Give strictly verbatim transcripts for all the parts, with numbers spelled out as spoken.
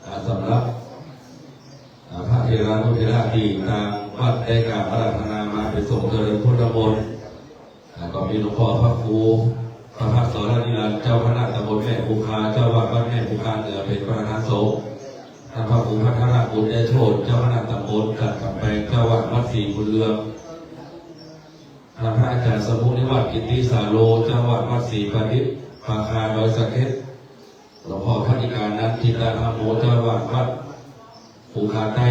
อ่า สำหรับ อ่า พระเถรานุเถระที่ทางวัดได้กราบอาราธนามาเป็นสงฆ์เจริญพุทธมนต์ อ่า ก็มีหลวงพ่อพระครู พระพัฒน์ สรนิรันดร์ เจ้าคณะตำบลแม่คงคา เจ้าวัดวัดแม่คงคาเหนือ เป็นประธานสงฆ์ ท่านพระครูพัทรกุลยโชติ เจ้าคณะตำบลสันกำแพง เจ้าวัดวัดศรีบุญเรือง ท่านพระอาจารย์สมุนิวัฒน์ กิตติสาโล เจ้าวัดวัดศรีประดิษฐ์ ปาคาดอยสะเก็ด หลวงพ่อพันธิกา นันทิตาธรรมโม เจ้าวัดวัดภูคาใต้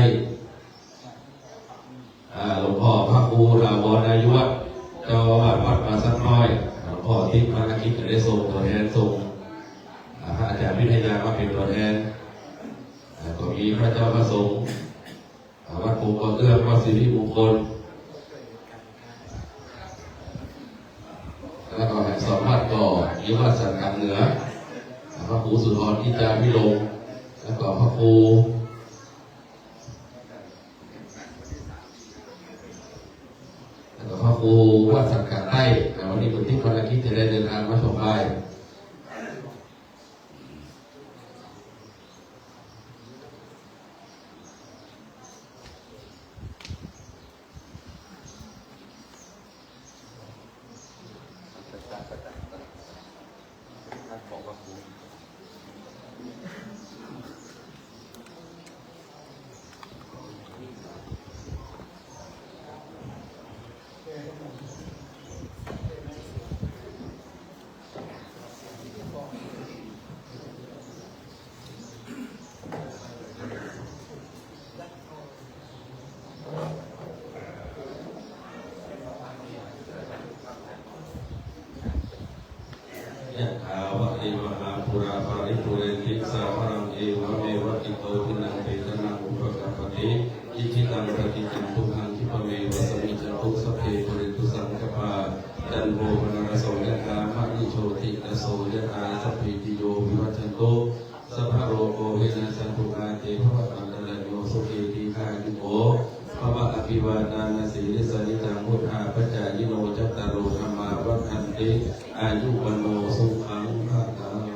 อ่า หลวงพ่อพระครูถาวร อายุวัฒน์ เจ้าวัดวัดป่าสักน้อย หลวงพ่อติดภารกิจจะได้ส่งตัวแทน ส่ง อ่า พระอาจารย์วิทยามาเป็นตัวแทน อ่า ก็มีพระเจ้าพระสงฆ์ อ่า วัดภูกระเบื้อง วัดสิริมงคล แล้วก็แห่งสองวัดก็มีวัดสันกำเหนือ อ่า พระครูสุนทร กิจจาภิรมย์ แล้วก็พระครู แล้วก็พระครูวัดสันกำใต้ แต่วันนี้ผมติดภารกิจจะได้เดินทางมาชมบ้าย Yathā vārivahā pūrā paripūrenti sāgaraṃ, evameva ito dinnaṃ petānaṃ upakappati. Icchitaṃ patthitaṃ tumhaṃ khippameva samijjhatu, sabbe pūrentu saṅkappā, cando paṇṇaraso yathā, maṇi jotiraso yathā. Sabbītiyo vivajjantu, sabbarogo vinassatu, mā te bhavatvantarāyo, sukhī dīghāyuko bhava. Abhivādanasīlissa niccaṃ vuḍḍhāpacāyino, cattāro dhammā vaḍḍhanti, āyu vaṇṇo sukhaṃ balaṃ.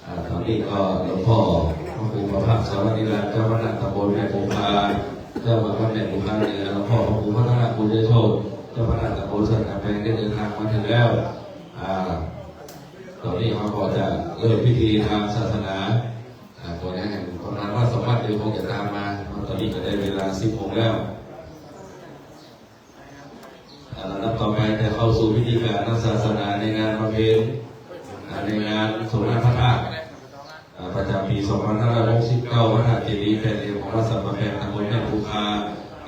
อ่า ตอนนี้ก็หลวงพ่อพระครูประภาสสรนิรันดร์ เจ้าคณะตำบลแม่คงคา เจ้าคณะตำบลแม่คงคาเหนือ หลวงพ่อพระครูพัฒนกุลยโชติ เจ้าคณะตำบลสันกำแพง ได้เดินทางมาถึงแล้ว อ่า ตอนนี้เราก็จะเริ่มพิธีทางศาสนา อ่า ตัวนี้กำนันวัดสมบัติเดี๋ยวคงจะตามมา ตอนนี้ก็ได้เวลาสิบโมงแล้ว อ่า ลำดับต่อไปจะเข้าสู่พิธีการทางศาสนาในงานบำเพ็ญ อ่า ในงานสงฆ์นาคพระธาตุ อ่า ประจำปีสองพันห้าร้อยหกสิบเก้า พระธาตุเจดีย์แปดเหลี่ยมของวัดสันกำแพง ตำบลแม่คงคา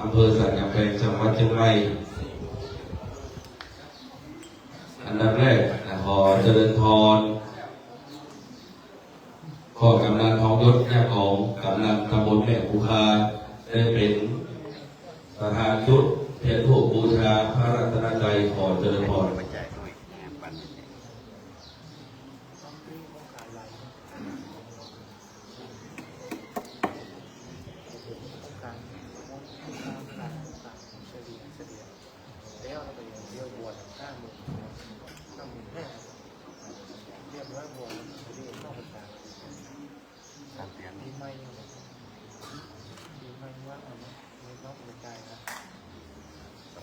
อำเภอสันกำแพง จังหวัดเชียงใหม่ อันดับแรกนะ ขอเจริญพร พ่อกำนันทองยศ ยอดของ กำนันตำบลแม่คงคา ได้เป็นประธานจุดเทียนธูปบูชาพระรัตนตรัย ขอเจริญพร แล้วเราไปเที่ยวบวชห้าหมื่น ห้าหมื่นห้า เรียกว่าบวชแล้วไม่ได้นอกพรรษา สามเดือน ปีใหม่ ปีใหม่ว่าเอาไหม ไม่นอกไม่ใจนะ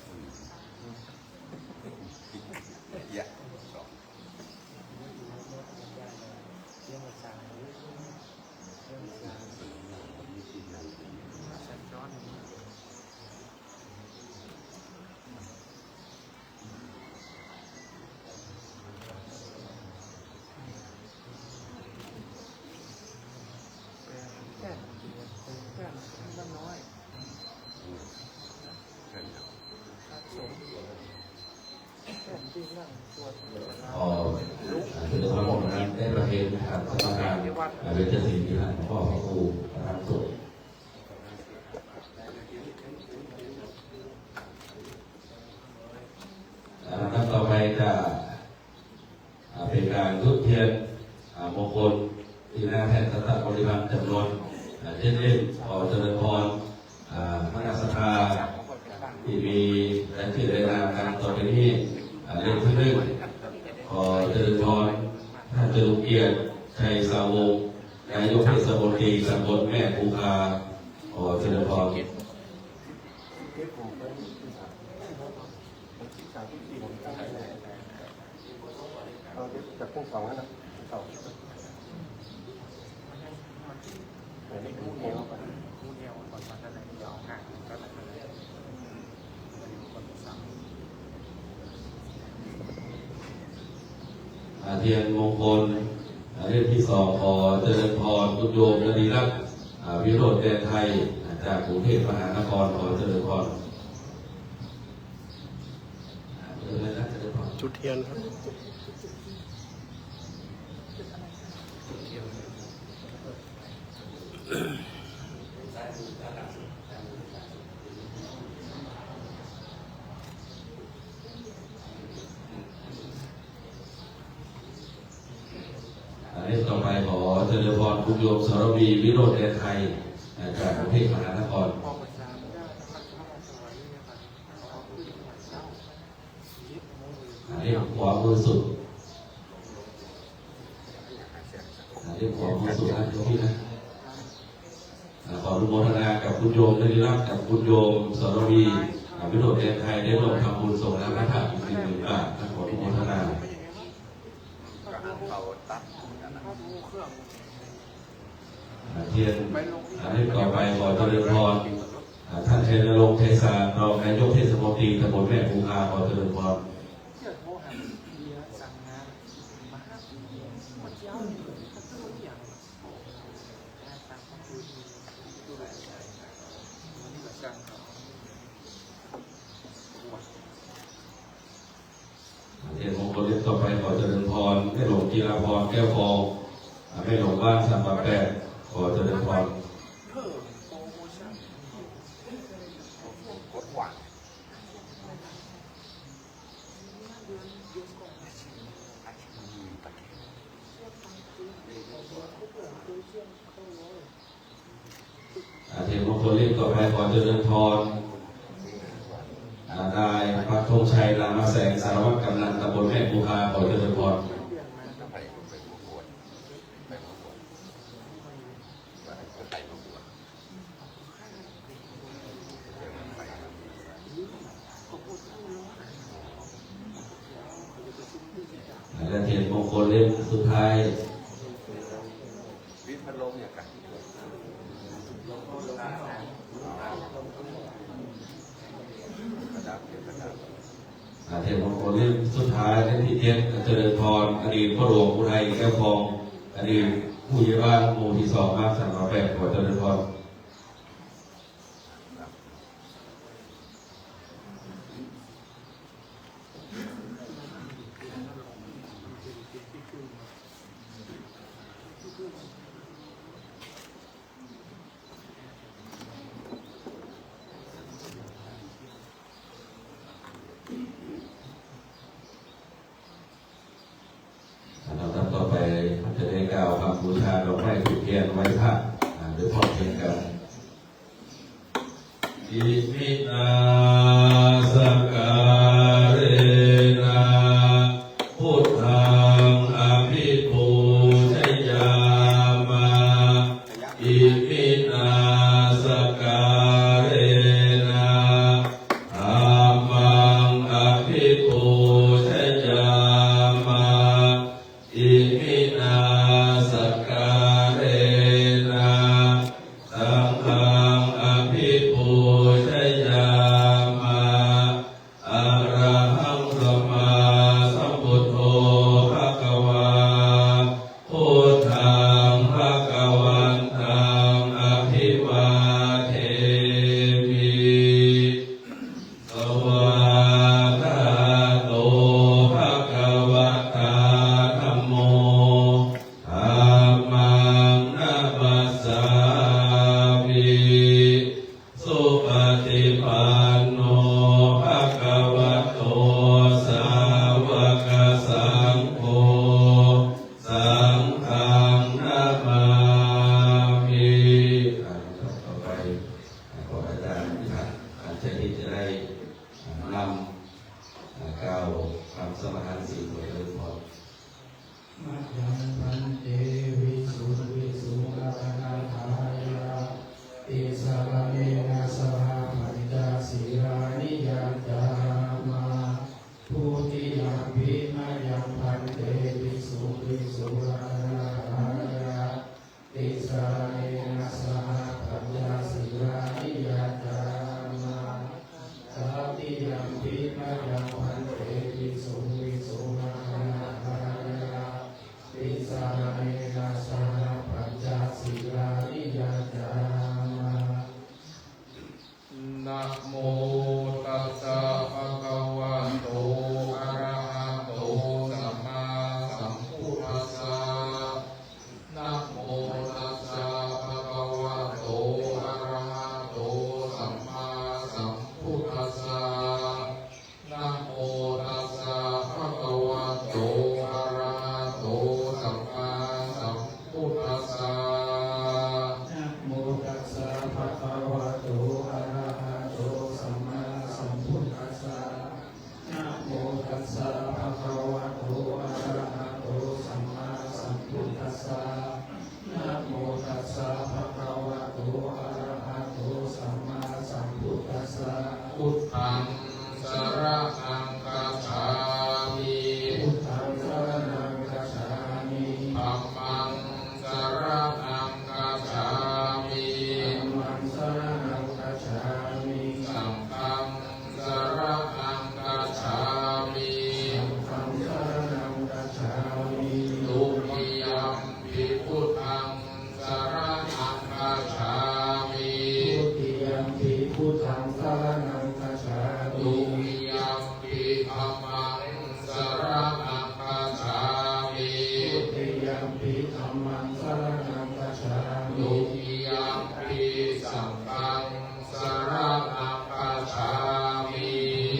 อืม เยอะ เรื่องพรรษา เรื่องพรรษา สัญจร ขอเจริญพรนั้นได้ประเคนทางสำนักงานเบญจศีลวิหารหลวงพ่อพระครูประธานสงฆ์ จะอ่าเป็นการจุดเทียนอ่ามงคลที่หน้าแท่นทัตตบริพันธ์จำนวนอ่าเจ็ดเล่ม ขอเจริญพรอ่าคณะศรัทธาที่มีรายชื่อรายนามดังต่อไปนี้อ่าเล่มที่หนึ่ง ขอเจริญพรท่านจรุงเกียรติ ชัยสาวงศ์ นายกเทศมนตรีตำบลแม่คงคา ขอเจริญพร เอาจากเครื่องสองแล้วนะ สอง เดี๋ยวนี้ดูแนวก่อน ดูแนวก่อนว่าจะไหนจะเอาห่างก็ไหนก็ได้ อ่าเทียนมงคลอ่าเล่มที่สอง ขอเจริญพรคุณโยมนรีรัตน์อ่าวิโรจน์แดนไทยอ่าจากกรุงเทพมหานคร ขอเจริญพร จุดเทียนครับ จุดเทียน อันนี้ต่อไปขอเจริญพรคุณโยมสรวี วิโรจน์แดนไทย จากกรุงเทพมหานคร อันนี้ขวามือสุด อันนี้ขวามือสุดนะโยมพี่นะ อ่าขออนุโมทนากับคุณโยมนริรัตน์กับคุณโยมสรวีอ่าวิโรจน์แดนไทย ได้ร่วมทำบุญส่งน้ำพระธาตุอีกหนึ่งหมื่นบาทนะ ขออนุโมทนา อ่าเทียนอ่าเล่มต่อไปขอเจริญพรอ่าท่านชัยนรงค์ ชัยสาร รองนายกเทศมนตรีตำบลแม่คงคา ขอเจริญพร เทียนมงคลเล่มต่อไปขอเจริญพรแม่หลวงจิราพร แก้วฟองอ่าแม่หลวงบ้านสามบาแปด ขอเจริญพร อ่าเทียนมงคลเล่มต่อไปขอเจริญพรอ่านายปักธงชัย นามแสง สารวัตรกำนันตำบลแม่คงคา ขอเจริญพร และเทียนมงคลเล่มสุดท้าย วิพัดลมอย่างกัน อ่าเทียนมงคลเล่มสุดท้าย เล่มที่เจ็ด เจริญพร อดีตพ่อหลวงอุทัย แก้วฟอง อดีตผู้ใหญ่บ้านหมู่ที่สอง บ้านสามบาแปด ขอเจริญพร ลำดับต่อไปจะได้กล่าวคำบูชาดอกไม้ธูปเทียนไหว้พระอ่าโดยพร้อมเพรียงกัน Iminā sakkārena buddhaṃ abhipūjayāma. Iminā sakkārena dhammaṃ abhipūjayāma. Iminā sakkārena saṅghaṃ abhipūjayāma. Arahaṃ sammāsambuddho bhagavā, buddhaṃ bhagavantaṃ abhivādemi. Svākkhāto bhagavatā dhammo, dhammaṃ namassāmi. Supaṭipanno bhagavato sāvaka ที่จะได้นำกล่าวคำสมาทานศีลเจริญพร Mayaṃ bhante visuṃ visuṃ rakkhaṇatthāya tisaraṇena saha pañca sīlāni yācāma. Dutiyampi mayaṃ bhante visuṃ visuṃ rakkhaṇatthāya tisaraṇena saha pañca sīlāni yācāma. Tatiyampi mayaṃ bhante visuṃ visuṃ rakkhaṇatthāya tisaraṇena saha pañca sīlāni yācāma. Namo tassa bhagavato arahato sammāsambuddhassa. Namo tassa bhagavato arahato sammāsambuddhassa. Namo tassa bhagavato arahato sammāsambuddhassa. Namo tassa bhagavato arahato sammāsambuddhassa. Namo tassa bhagavato arahato sammāsambuddhassa. Namo tassa bhagavato arahato sammāsambuddhassa. Buddhaṃ saraṇaṃ gacchāmi. Buddhaṃ saraṇaṃ gacchāmi. Dhammaṃ saraṇaṃ gacchāmi. Dhammaṃ saraṇaṃ gacchāmi. Saṅghaṃ saraṇaṃ gacchāmi. Saṅghaṃ saraṇaṃ gacchāmi. Dutiyampi buddhaṃ saraṇaṃ gacchāmi. Dutiyampi buddhaṃ saraṇaṃ gacchāmi. Dutiyampi dhammaṃ saraṇaṃ gacchāmi. Dutiyampi dhammaṃ saraṇaṃ gacchāmi. Dutiyampi saṅghaṃ saraṇaṃ gacchāmi.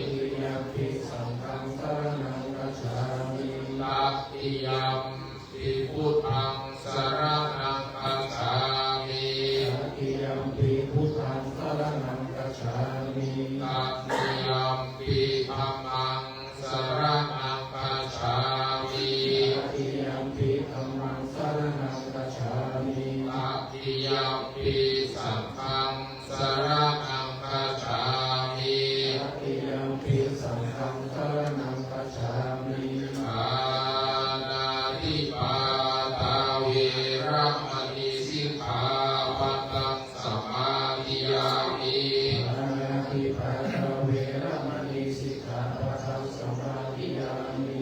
Dutiyampi saṅghaṃ saraṇaṃ gacchāmi. Tatiyampi buddhaṃ saraṇaṃ gacchāmi. Tatiyampi buddhaṃ saraṇaṃ gacchāmi. Tatiyampi dhammaṃ saraṇaṃ gacchāmi. Tatiyampi dhammaṃ saraṇaṃ gacchāmi. Tatiyampi saṅghaṃ saraṇaṃ gacchāmi. Tatiyampi saṅghaṃ saraṇaṃ gacchāmi. Pāṇātipātā veramaṇī sikkhāpadaṃ samādiyāmi. Pāṇātipātā veramaṇī sikkhāpadaṃ samādiyāmi.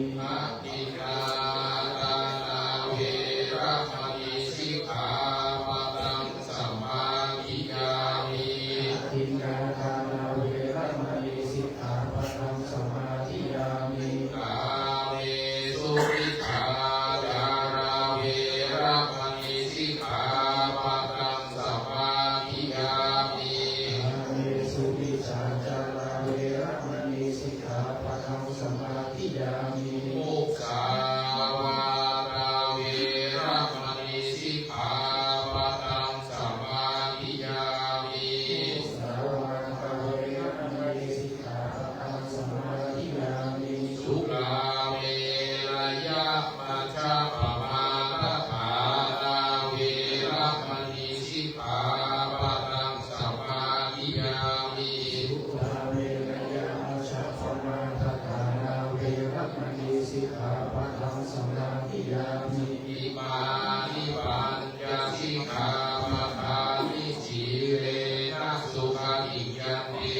Adinnādānā veramaṇī sikkhāpadaṃ samādiyāmi. Adinnādānā veramaṇī sikkhāpadaṃ samādiyāmi. Kāmesu micchācārā veramaṇī sikkhāpadaṃ samādiyāmi. Kāmesu micchācārā veramaṇī sikkhāpadaṃ samādiyāmi. Musāvādā veramaṇī sikkhāpadaṃ samādiyāmi. Musāvādā veramaṇī sikkhāpadaṃ samādiyāmi. Surāmerayamajjapamādaṭṭhānā veramaṇī sikkhāpadaṃ samādiyāmi. Surāmerayamajjapamādaṭṭhānā veramaṇī sikkhāpadaṃ samādiyāmi. Imāni pañca sikkhāpadāni. Sīlena sugatiṃ yanti,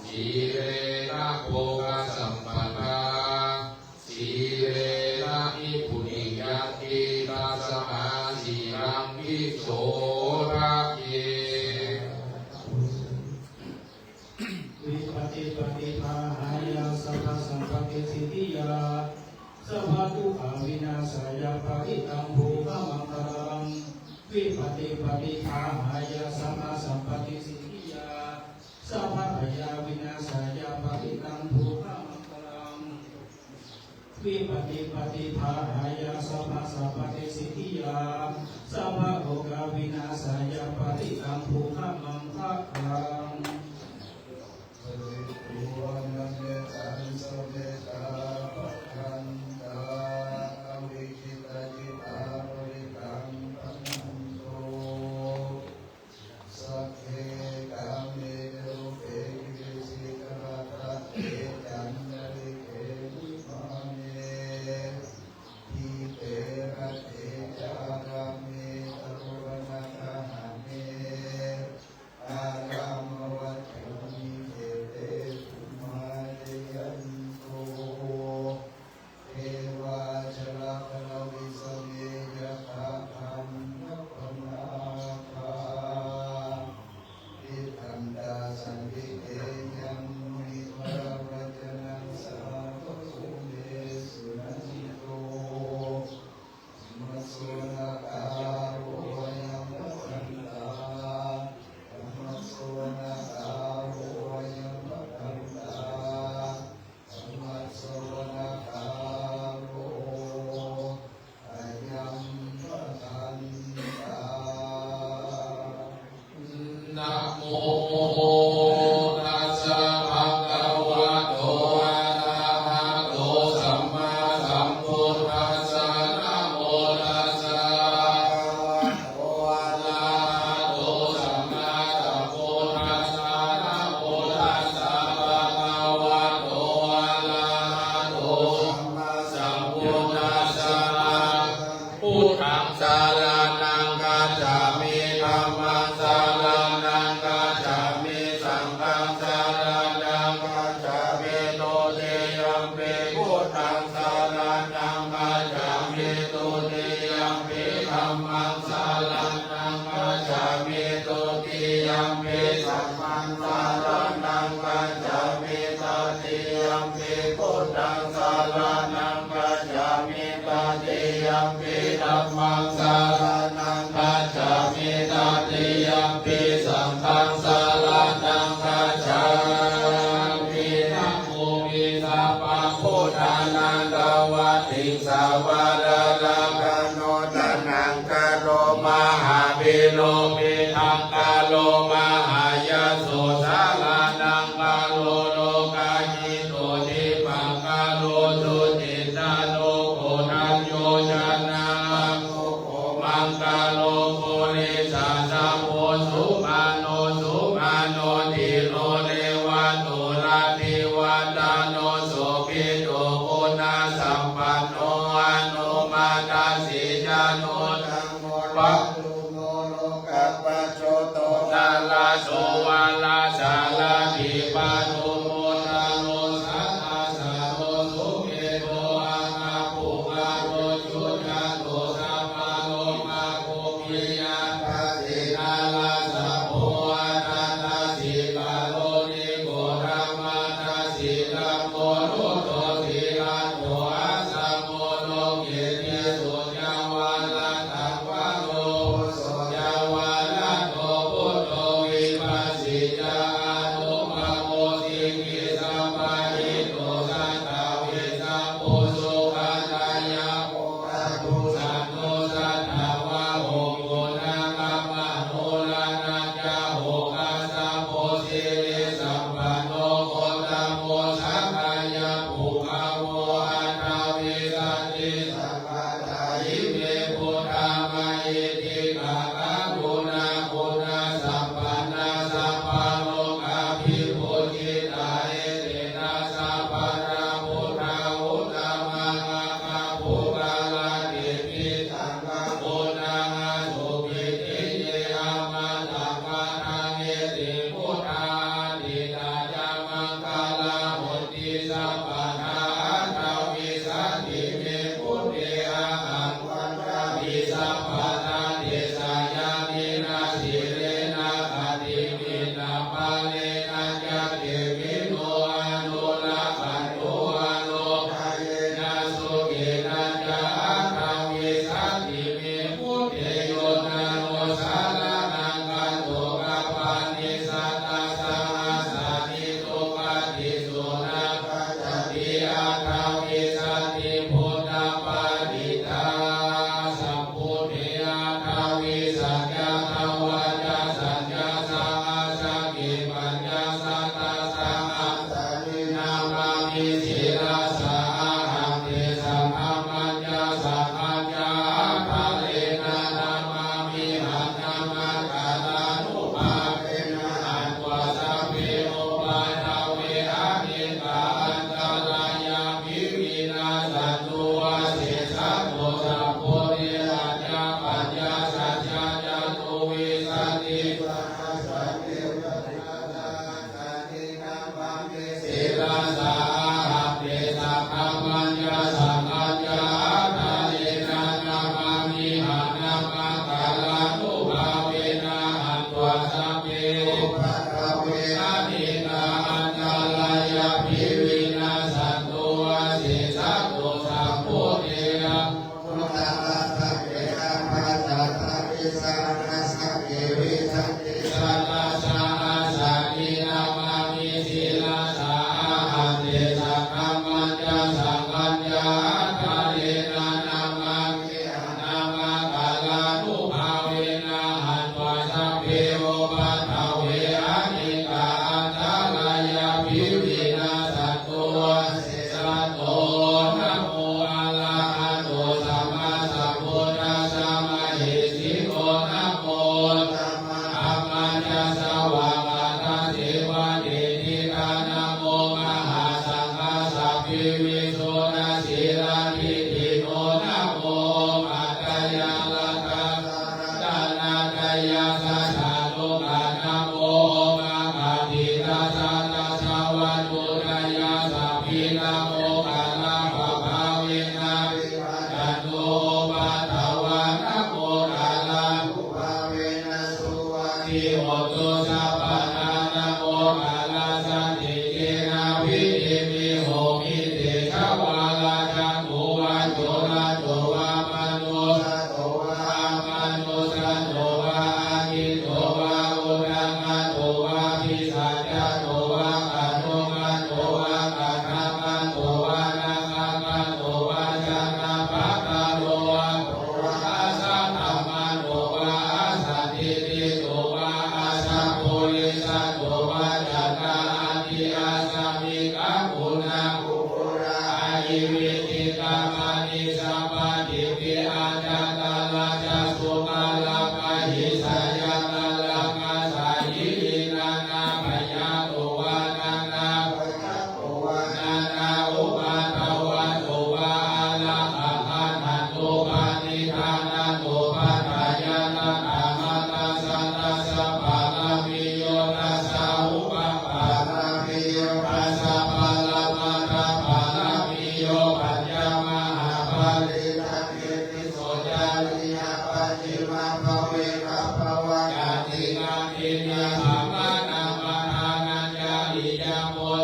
sīlena bhogasampadā, sīlena nibbutiṃ yanti, tasmā sīlaṃ visodhaye. Vipattipaṭibāhāya sabbasampattisiddhiyā, sabbadukkhavināsāya parittaṃ brūtha maṅgalaṃ. Vipattipaṭibāhāya sabbasampattisiddhiyā, sabbabhayavināsāya parittaṃ brūtha maṅgalaṃ. Vipattipaṭibāhāya sabbasampattisiddhiyā, sabbarogavināsāya parittaṃ brūtha maṅgalaṃ. Varaḷāhano, Ṭhanaṅkaro mahāvīro, Metthaṅkaro mahāyaso, Saraṇaṅkaro lokahito, Dīpaṅkaro jutiṇḍaro, Koṇḍañño janapado, Maṅgalo purisāsabho, Sumano sumano dhīro, Revato rativaḍḍhano, Sobhito guṇasampanno, Anomadassī jano, Taṃ modatu moro kapajjoto, Nārado varasārathī, Padumo daro satasalo, Sumedho akkhapuggalā, Sujato sabbalokaggo, Piyadassī narāsabho, Atthadassī kāruṇiko, Dhammadassi taṃ gurū, Jotiraṭṭho asamo, Loke diso ca varattha varo, Phusso ca varatto buddho, Vipassī ca anupavutti,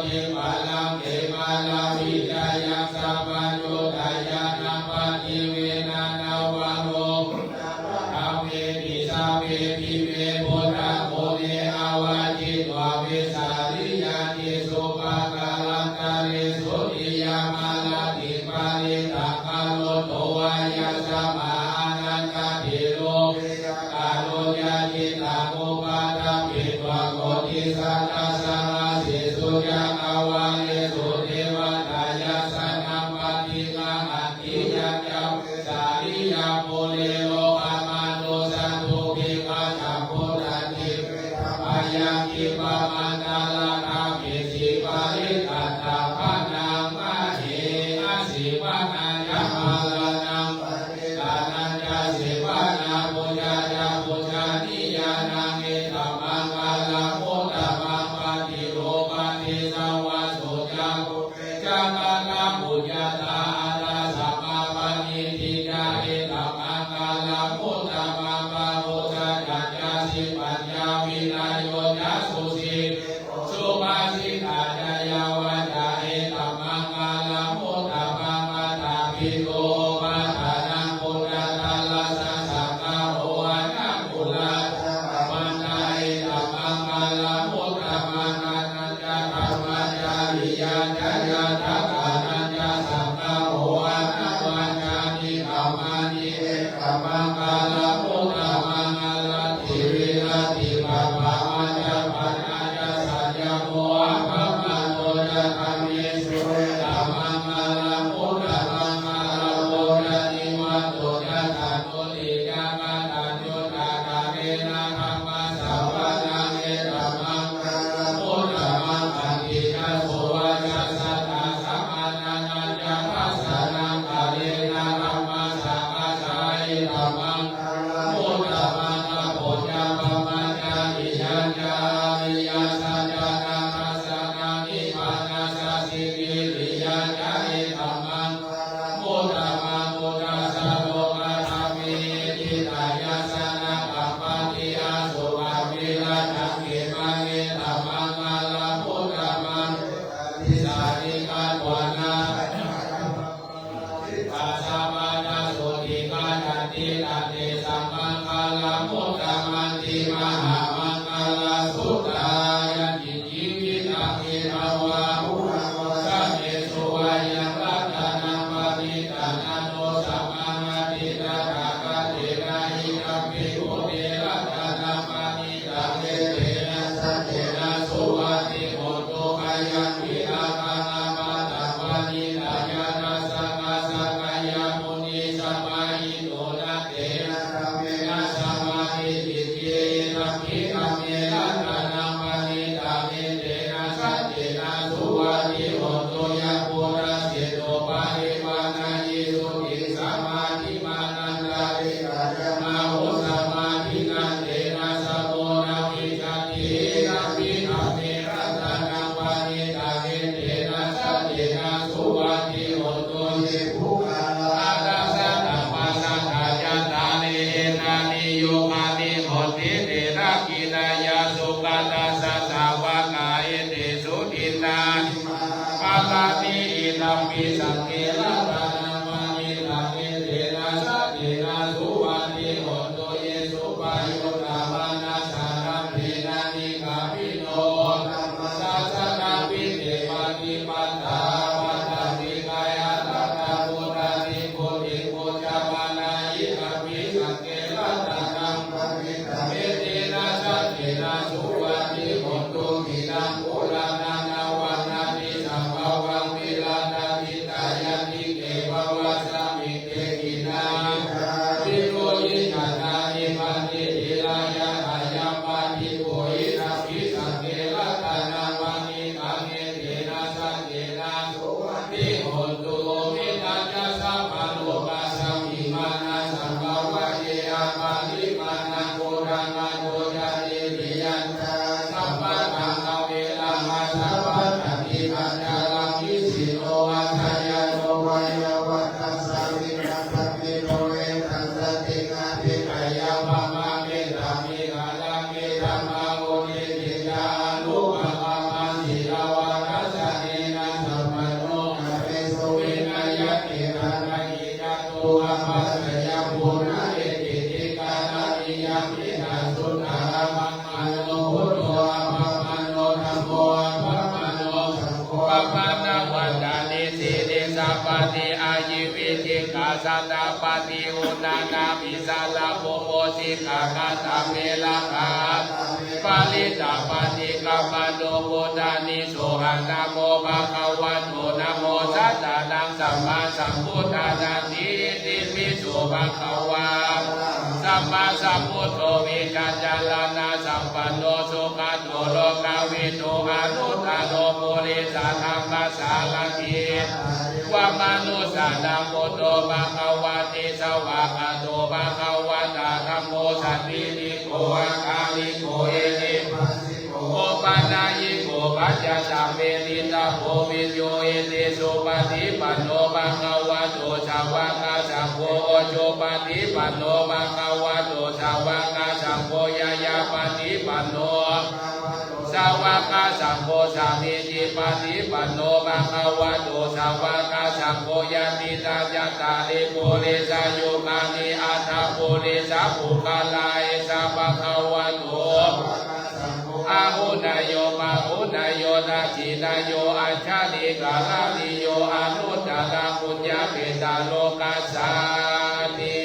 Balaṃ khematā vijayasabbaññutañāṇappaṭivedhaṃ navalokuttaradhammeti sabbepime buddhaguṇe āvajjitvā vesāliyā tīsu pākārantaresu tiyāmarattiṃ parittaṃ karonto āyasmā Ānandatthero veyyākāroñca cittaṃ upaṭṭhapetvā koṭisatasahassesu cakkavāḷesu devatā yassāṇaṃ paṭiggaṇhanti. Yañca vesāliyā pure rogāmanussadubbhikkhasambhū santi vehappāyā khippamantaradhāpesi parittaṃ tappamānā mhe. Ajjhī vanañca bālānaṃ paṇḍitānañca sevanā pūjā ca pūjanīyānaṃ etammaṅgalamuttamaṃ. Paṭirūpadesavāso ca pubbe ca katapuññatā attasammāpaṇidhi ca etammaṅgalamuttamaṃ. Bāhusaccañca sippañca vinayo ca susikkhito subhāsitā ca yā vācā etammaṅgalamuttamaṃ. Mātāpituupaṭṭhānaṃ puttadārassa saṅgaho anākulā ca kammantā etammaṅgalamuttamaṃ. Dānañca dhammacariyā ca ñātakānañca saṅgaho anavajjāni kammāni etammaṅgalamuttamaṃ. Āratī viratī pāpā majjapānā ca saññamo appamādo ca dhammesu etammaṅgalamuttamaṃ. Gāravo ca nivāto ca santuṭṭhī ca kataññutā kālena dhammassavanaṃ etammaṅgalamuttamaṃ. Khantī ca sovacassatā samaṇānañca dassanaṃ kālena dhammasākacchā etammaṅgalamuttamaṃ. Tapo ca brahmacariyañca ariyasaccāna dassanaṃ nibbānasacchikiriyā ca etammaṅ galamuttamaṃ. Phuṭṭhassa lokadhammehi cittaṃ yassa na kampati asokaṃ virajaṃ khemaṃ etammaṅgalamuttamaṃ. Etādisāni katvāna sabbatthamaṅgalasiddhā sabbattha sotthiṃ gacchanti tantesaṃ maṅgalamuttamanti. Mahāmaṅgalasuttaṃ. Yaṅkiñ ci vittaṃ idha vā huraṃ vā saggesu vā yaṃ ratanaṃ paṇītaṃ na no samaṃ atthi tathāgatena idampi buddhe ratanaṃ paṇītaṃ etena saccena suvatthi hotu. Khayaṃ virāgaṃ amataṃ paṇītaṃ yadajjhagā sakyamunī samāhito na tena dhammena samatthi kiñci idampi dhamme ratanaṃ paṇītaṃ etena saccena suvatthi hotu. Yambuddhaseṭṭho parivaṇṇayī suciṃ samādhimānantarikaññamāhu samādhinā tena samo na vijjati idampi dhamme ratanaṃ paṇītaṃ etena saccena suvatthi hotu. Ye puggalā aṭṭha sataṃ pasatthā cattāri etāni yugāni honti te dakkhiṇeyyā sugatassa sāvakā etesu dinnādhimaṇḍapathāni idampi saṅghe ratanaṃ paṇītaṃ etena saccena suvatthi hotu. Ye suppayuttā manasā daḷhena nikkāmino gotamasāsanamhi te pattipattā paṭhavī kāyā tathā buddhā nibbutiṃ bhuñjamānā idampi saṅghe ratanaṃ paṇītaṃ etena saccena suvatthi hotu. Khīṇaṃ purāṇaṃ navaṃ natthi sambhavaṃ virattacittāyatike bhavasmiṃ te khīṇabījā virattacittāni nibbanti dhīrā yathāyampadīpo idampi saṅghe ratanaṃ paṇītaṃ etena saccena suvatthi hotu. Mettañca sabbalokasmiṃ mānasambhāvaye aparimāṇaṃ uddhaṃ adho ca tiriyañca asambādhaṃ averaṃ asapattaṃ. Tiṭṭhañcaraṃ nisinno vā sayāno vā yāvatassa vigatamiddho etaṃ satiṃ adhiṭṭheyya brahmametaṃ vihāraṃ idhamāhu. Diṭṭhiñca anupagamma sīlavā das Pāṇā vācā nisīlissa pāṇā āyī vicchikā satapāṭi uṇṇānābhī sarabū mūsikā katā me rakkhā parittā paṭikkamantu bhūtāni sohaṃ namo bhagavato namo sattannaṃ sammāsambuddhānanti. Itipi so bhagavā arahaṃ sammāsambuddho vijjācaraṇasampanno sugato lokavidū anuttaro purisadammasārathi satthā devamanussānaṃ buddho bhagavāti. Svākkhāto bhagavatā dhammo sandiṭṭhiko akāliko ehipassiko opanayiko paccattaṃ veditabbo viññūhīti. Supaṭipanno bhagavato sāvakasaṅgho, ujupaṭipanno bhagavato sāvakasaṅgho, ñāyapaṭipanno sāvakasaṅgho, sāmīcipaṭipanno bhagavato sāvakasaṅgho, yadidaṃ cattāri purisayugāni aṭṭha purisapuggalā, esa bhagavato āhuneyyo pāhuneyyo dakkhiṇeyyo añjalikaraṇīyo anuttarapuññakkhettaṃ lokassāti.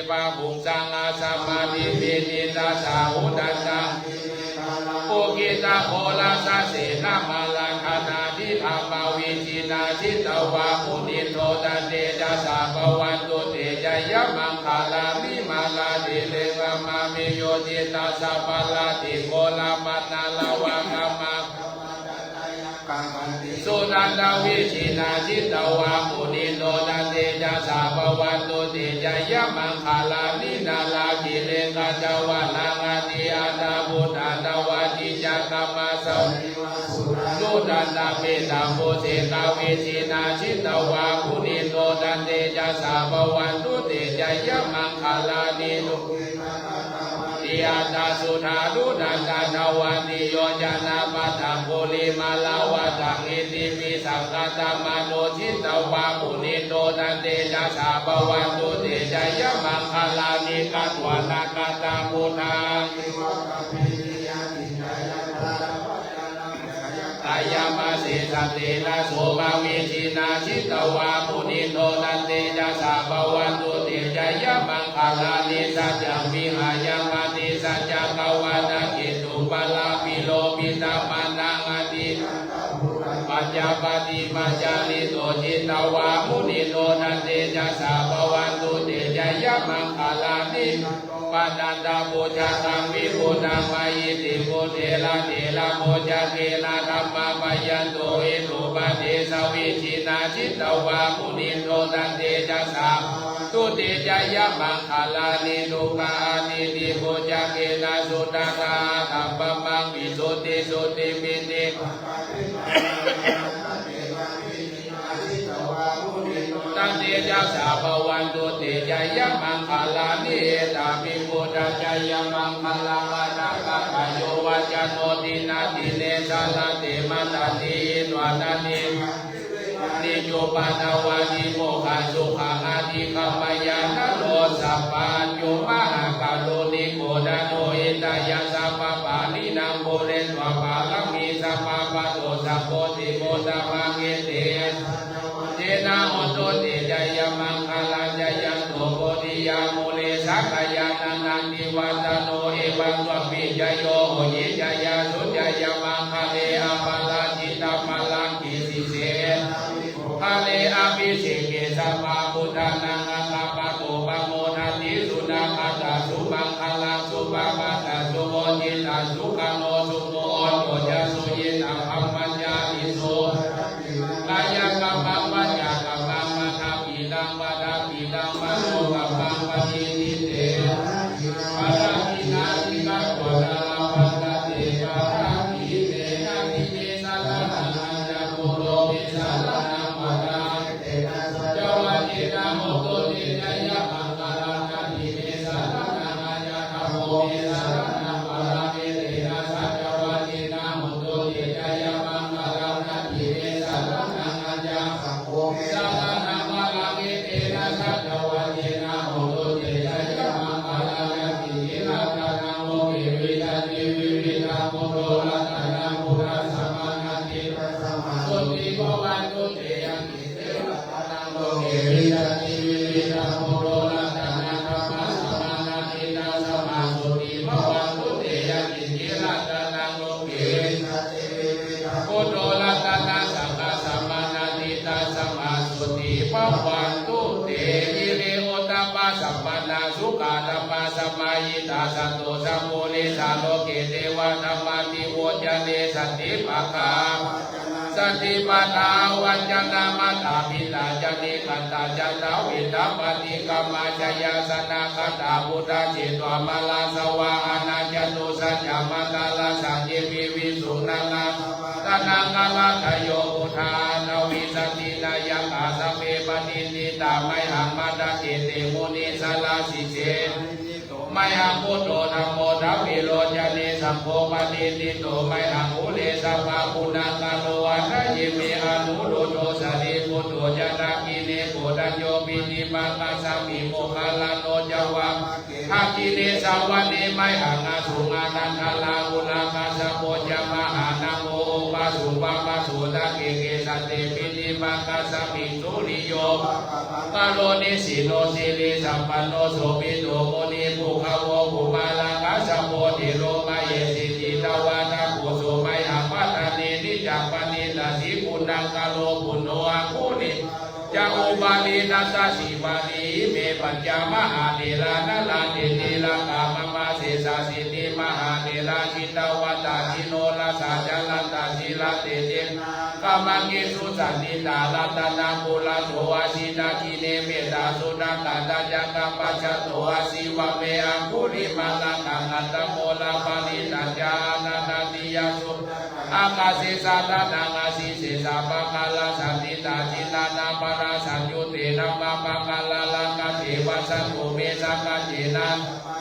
Bāhuṃ sahassamabhinimmitasāvudhantaṃ girimekhalaṃ uditaghorasasenamāraṃ dānādidhammavidhinā jitavā munindo taṃ tejasā bhavatu te jayamaṅgalāni. Mārātirekamabhiyujjhitasabbarattiṃ ghorampanāḷavakamakkhamathaddhayakkhaṃ khantīsudantavidhinā jitavā munindo taṃ tejasā bhavatu te jayamaṅgalāni. Nāḷāgiriṃ gajavaraṃ atimattabhūtaṃ dāvaggicakkamasanīva sudāruṇantaṃ mettambusekavidhinā jitavā munindo taṃ tejasā bhavatu te jayamaṅgalāni. Aṭṭhaṃsu dāruṇantaṃ dāvaggicakkamasanīva sudāruṇantaṃ mettambusekavidhinā jitavā munindo taṃ tejasā bhavatu te jayamaṅgalāni. Katvāna kaṭṭhamudaraṃ iva gabbhinīyā ciñcāya duṭṭhavacanaṃ janakāyamajjhe santena somavidhinā jitavā munindo taṃ tejasā bhavatu te jayamaṅgalāni. Saccaṃ vihāya matisaccakavādaketuṃ valābhiropitamanaṃ atiandhabhūtaṃ paññāpadīpajalito jitavā munindo taṃ tejasā bhavatu te jayamaṅgalāni. Nandopanandabhujagaṃ vibudhaṃ mahiddhiṃ puttena therabhujagena damāpayanto iddhūpadesavidhinā jitavā munindo taṃ tejasā bhavatu te jayamaṅgalāni. Duggāhadiṭṭhibhujagena sudaṭṭhahatthaṃ brahmaṃ visuddhijutimiddhibakābhidhānaṃ ñāṇāgadena vidhinā jitavā munindo taṃ tejasā bhavatu te jayamaṅgalāni. Etāpi buddhajayamaṅgalaaṭṭhagāthā yo vācano dinadine sarate matandī hitvānanekavividhāni cupaddavāni mokkhaṃ sukhaṃ adhigameyya naro sapañño. Mahākāruṇiko nātho hitāya sabbapāṇinaṃ pūretvā pāramī sabbā patto sambodhimuttamaṃ. Etena saccavajjena hotu te jayamaṅgalaṃ. Jayanto bodhiyā mūle sakyānaṃ nandivaḍḍhano evaṃ tvaṃ vijayo hohi jayassu jayamaṅgale aparājitapallaṅke sīse paṭhavipokkhare abhiseke sabbabuddhānaṃ aggappatto pamodati. Sunakkhattaṃ sumaṅgalaṃ supabhātaṃ suhuṭṭhitaṃ sukhaṇo sumuhutto ca suyiṭṭhaṃ brahmacārisu padakkhiṇaṃ kāyakammaṃ vācākammaṃ padakkhiṇaṃ padakkhiṇaṃ manokammaṃ paṇidhī te padakkhiṇāni katvāna labhantatthe padakkhiṇe. Natthi me saraṇaṃ aññaṃ buddho me saraṇaṃ varaṃ etena saccavajjena hotu te jayamaṅgalaṃ. Natthi me saraṇaṃ aññaṃ dhammo me saraṇaṃ varaṃ etena saccavajjena hotu te jayamaṅgalaṃ. Natthi bhavantu te. Hiriottappasampannā sukkadhammasamāhitā, santo sappurisā loke devadhammāti vuccare. Santi pakkhā, santi padā avañcanā, mātā pitā ca nikkhantā, jātaveda paṭikkama. Jayāsanāgatā buddhā, jetvā māraṃ savāhanaṃ, catusaccāmataraṃ sandhim, girisikharataṭṭhakaṃ. Sanaṅgarādayo buddhā, aṭṭhavīsati nāyakā, sabbe patiṭṭhitā mayhaṃ, matthake te munissarā. Sīse mayhaṃ buddho, dhammo dvilocane, saṅgho patiṭṭhito mayhaṃ, ure sabbaguṇākaro. Hadaye me anuruddho, sārīputto ca dakkhiṇe, koṇḍañño piṭṭhibhāgasmiṃ, moggallāno ca vāma dakkhiṇe. Savane mayhaṃ āsuṃ ānandarāhulā, kassapo ca mahānāmo, ubhāsuṃ vāmasotake. Kesante piṭṭhibhāgasmiṃ, suriyo va pabhaṅkaro, nisinno sirisampanno, sobhito munipuṅgavo. Kumārakassapo thero, mahesī cittavādako, so mayhaṃ vadane niccaṃ, paṇidhī guṇākaro. Puṇṇo aṅgulimālo ca, upālī nandasīvalī, ime pañca mahātherā, nalāṭe tilakā mama. Sesāsīti mahātherā, jitavanto jinorasā, jalantā sīlatejena, aṅgamaṅgesu saṇṭhitā. Ratanaṃ purato āsi, dakkhiṇe mettasuttakaṃ, dhajaggaṃ pacchato āsi, vāme aṅgulimālakaṃ. Khandhamoraparittañca, āṭānāṭiyasuttakaṃ, ākāse chadanaṃ āsi, sesā pākārasaṇṭhitā. Jinā nānāvarasaṃyutte, nānāprākāralaṅkate, vasato me sakiccena,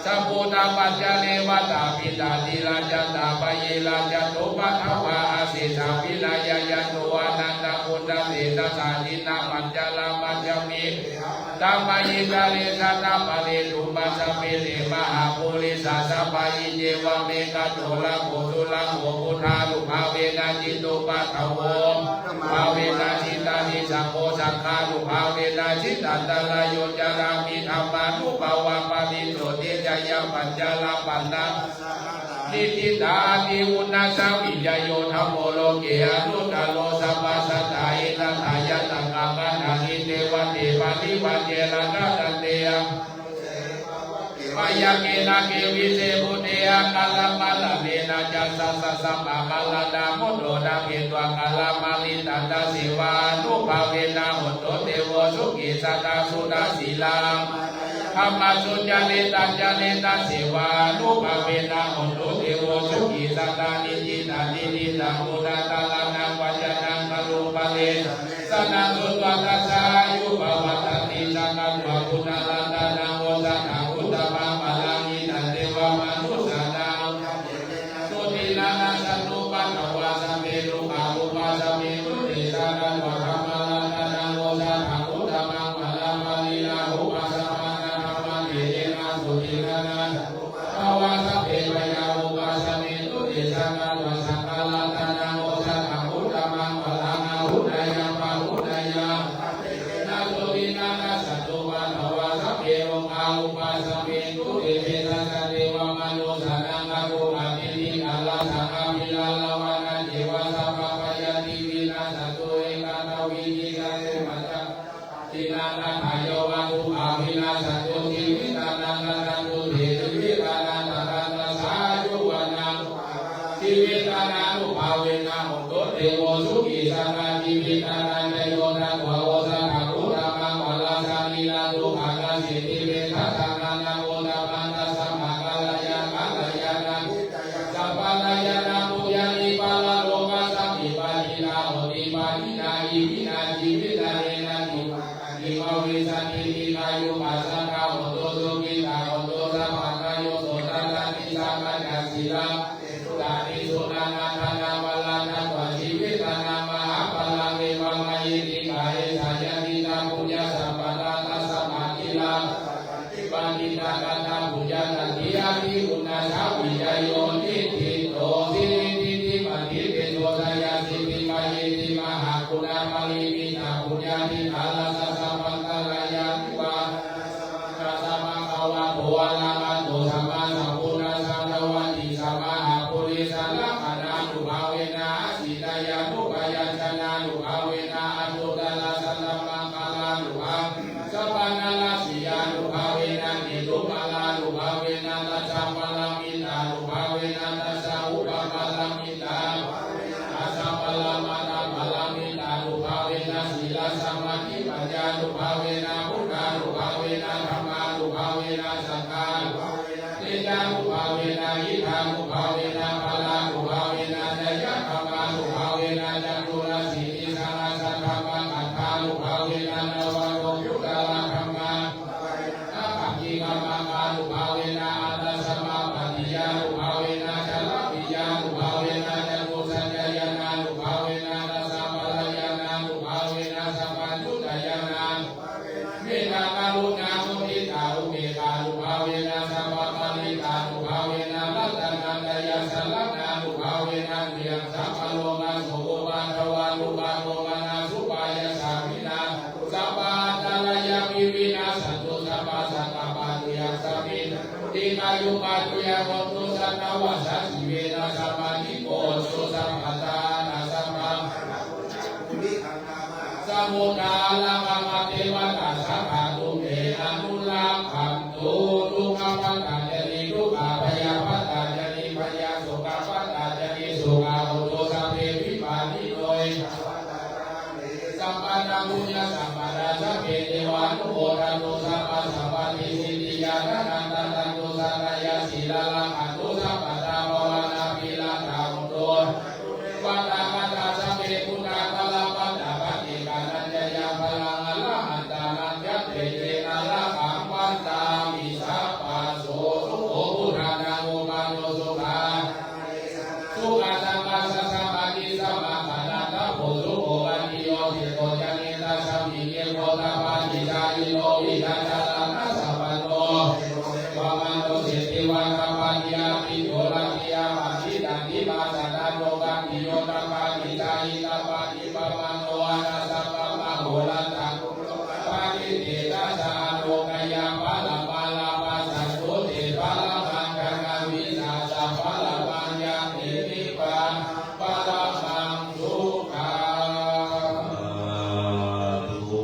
sabbuddhapaccavekkhaṃ. Vātapittādisañjātā, bāhirajjhattupaddavā, asesā vinayaṃ yantu, anantaguṇatejasā. Jinapañjaramajjhamhi, dhammaṃ ittare, satthaṃ paretu pāsapete, mahāpurisāsabhā. Icceva me gandho, rakkho surakkho, buddhānubhāvena jitupaddavo, bhāvena jitārisaṅgho, saṅghānubhāvena jitantarāyo, carāmi dhammānubhāvapālito. Jayapañjarapaṇṇā niṭṭhitā, atiuṇhassa vijayo, dhammo loke anuttaro, sabbasattahitatthāya, tathāgataṃ itevate, paṭivaññe laddhā santena, mayaṃ etake vise bhūte, akālamaraṇena ca, satta sammāmaraṇā, mutto ṭhapetvā kālamāritaṃ, tasseva ānubhāvena, hotu devo sukhī sadā. Suddhasīlā dhammassūcarittañcaritasevānubhāvena, hotu devo sukhī sadā. Nicchittaṃ niddhitaṃ uddhaṭṭhānaṃ, vācanaṃ karuṃ pare, sanaṃ sutvā tassa āyu pavaḍḍhaṃ. Sakkatvā buddharatanaṃ osathaṃ uttamaṃ varaṃ, hitaṃ devamanussānaṃ, sotthinā nassantupaddavā. Sabbe dukkhā vūpasamentu te. Sakkatvā dhammaratanaṃ osathaṃ uttamaṃ varaṃ, pariḷāhūpasamanaṃ dhammatejena, sotthinā nassantupaddavā. Sabbe bhayā vūpasamentu te. Sakkatvā saṅgharatanaṃ osathaṃ uttamaṃ varaṃ, āhuneyyaṃ pāhuneyyaṃ dhammatejena, sotthinā nassantupaddavā. Sabbe rogā vūpasamentu te. Sejjassa devamanussānaṃ, kātuṃ atividhāya, sabbabhayantivinassāya, sabbabhayāti vinassantu, ekadha vītī ca sumaṅgalā. Dānapatī ca pañca pabbāna, dukkhā vinassantu, jīvitānaṃ rakkhantu te. Jīvitānantaraṃ tassa āyu vaṇṇo, jīvitānubhāvena hotu devo sukhī sadā. Jīvitānantayo datvā, osathaṃ uttamaṃ varaṃ, sārīraṃ dukkhānaṃ, siddhiveditānaṃ uttamaṃ, tasmā kālāya, kālāya nāthitāya, sappāṇāya nāthuṃ, yadi paralokasmiṃ pāṇinā hoti pāṇinā. Iminā jīvitā, yenātthi vā kālāni bhavissantīti, kāyo pāsatā hotu, sukhitā hotu sabbadā. Yo sotthatthāti sabbadassi, labhati sotthāni. Sudāni sudānādānaṃ, parittaṃ katvā jīvitadaṃ, mahapphalaṃ devamahiddhikā. Esā yadidaṃ puññasampadaṃ, tasmā dīvārakkhaṃ parittaṃ katvā, puññakkhettaṃ āti. Uṇhissa vijayo niṭṭhito, siriṃ siriṃ paṭiphejo, jayasiddhi bhayaṃ jayasiddhi, mahāguṇāparimitapuññādhikārassa sabbaṃ kālāni, vā sabbaṃ bhagavato arahato sammāsambuddhassa, dvattiṃsa mahāpurisalakkhaṇānubhāvena, asītyānubyañjanānubhāvena, aṭṭhuttarasatamaṅgalānu Paṇṇarasyānubhāvena, ketumālānubhāvena, dasaparamittānubhāvena, dasaupaparamittānubhāvena, dasaparamatthaparamittānubhāvena, sīlasamādhipaññānubhāvena, buddhānubhāvena, dhammānubhāvena, saṅghānubhāvena, tejassānubhāvena, iddhānubhāvena, balānubhāvena, ñāyakamānubhāvena, caturāsītisahassadhammakkhandhānubhāvena, navalokuttaradhammānubhāvena, paccekabuddhānubhāvena, aṭṭhasamāpattiyānubhāvena, chaḷabījānubhāvena, catusaccañāṇānubhāvena, dasabalañāṇānubhāvena, sabbaññutañāṇānubhāvena, mettākaruṇāmuditāupekkhānubhāvena, sabbaparittānubhāvena, ratanattayasaraṇānubhāvena, tuyhaṃ sabbarogasokupaddavadupadomanassupāyāsā vināsatu, sabbantarāyāpi vinassantu, sabbasaṅkappā tuyhaṃ samijjhantu, dīghāyupā tuyhaṃ hotu, satavassajīvena samaṅgiko hotu sabbadā. Atha sabbaṃ samuddarakkhamatthe, vata sabbadhukke anurakkhantu, dukkhappattā ca niddukkhā, bhayappattā ca nibbhayā, sokappattā ca nissokā hontu sabbepi pāṇino. Ettāvatā ca amhehi sambhataṃ puññasampadaṃ, sabbe devānumodantu sabbasampattisiddhiyā. Dānaṃ dadantu saddhāya, sīlaṃ rakkhantu sabbadā, bhāvanābhiratā hontu, sabbadukkhakkhandhā. Sabbe buddhā balappattā, paccekānañca yaṃ balaṃ, arahantānañca tejena, rakkhaṃ bandhāmi sabbaso. Sukho buddhānaṃ uppādo, sukhā sukhā saṅghassa sāmaggī, samaggānañca pāpū, sukho ātiyo seṭṭho, ca hiṃsā ca viññū, tappasīlino vijjācaraṇasampanno, evaṃ evaṃ manussūti. Vātapātī āgilomāni, pāpiṇḍā tiṇṇannā, satañño khātiyo, tappādi ca hitabādi, pamāṇo anāsabhaṃ, ahorattaṃ ghorampanīti. Tassa ālokeyya, paramaṃ labhantatthu te, paramaṃ sukhaṃ vijjāya, paramaṃ ñātiṃ nibbānaṃ, paramaṃ sukhaṃ. สาธุ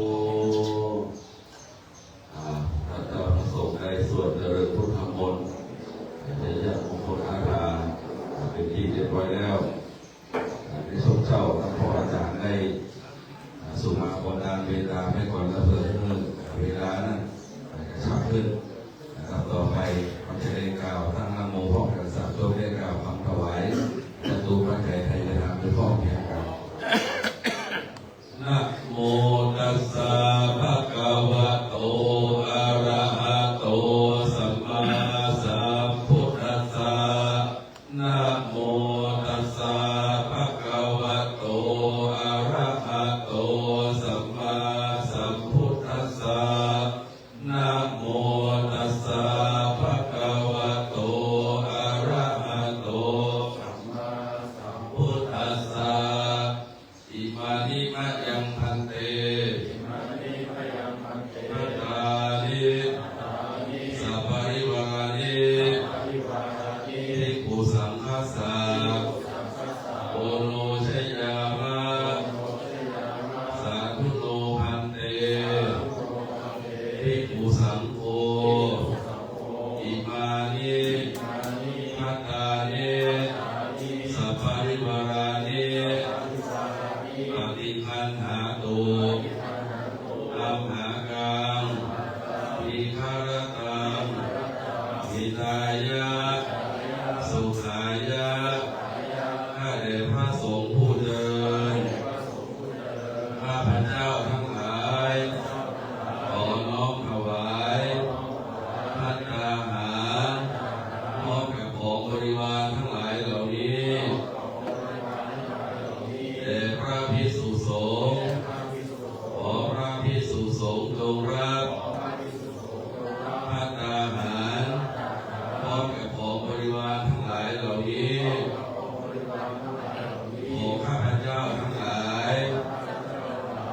อ่า พระเจ้าพระสงฆ์ได้สวดเจริญพุทธมนต์ ชัยมงคลอาราธนา เป็นที่เรียบร้อยแล้ว ในช่วงเช้า ท่านพระอาจารย์ได้ อ่า สวดมนต์บันดาลเมตตาให้ก่อน แล้วเพื่อให้เวลานั้นกระชับขึ้นนะครับ ต่อไปเราจะได้กล่าวตั้งนะโมพร้อมกัน สามจบ ได้กล่าวคำถวายจตุปัจจัยไทยทานโดยพร้อมเพรียงกัน Namo tassa bhagavato arahato sammāsambuddhassa. Namo tassa bhagavato arahato sammāsambuddhassa. Namo tassa bhagavato arahato sammāsambuddhassa. Imāni mayaṃ bhante, imāni mayaṃ bhante, bhattāni, bhattāni, saparivārāni, saparivārāni, bhikkhusaṅghassa, bhikkhusaṅghassa, oṇojayāma, oṇojayāma, sādhu no bhante, sādhu no bhante, bhikkhusaṅgho, bhikkhusaṅgho, imāni, imāni, bhattāni, bhattāni, saparivārāni, saparivārāni, paṭiggaṇhātu, paṭiggaṇhātu, amhākaṃ, amhākaṃ, dīgharattaṃ, dīgharattaṃ, hitāya, hitāya, sukhāya, sukhāya, ข้าแต่พระสงฆ์ผู้เจริญ ข้าพเจ้าทั้งหลาย ขอน้อมถวาย ภัตตาหาร พร้อมกับของบริวารทั้งหลายเหล่านี้ แด่พระภิกษุสงฆ์ ขอพระภิกษุสงฆ์จงรับ ภัตตาหาร พร้อมกับของบริวารทั้งหลายเหล่านี้ ขอข้าพเจ้าทั้งหลาย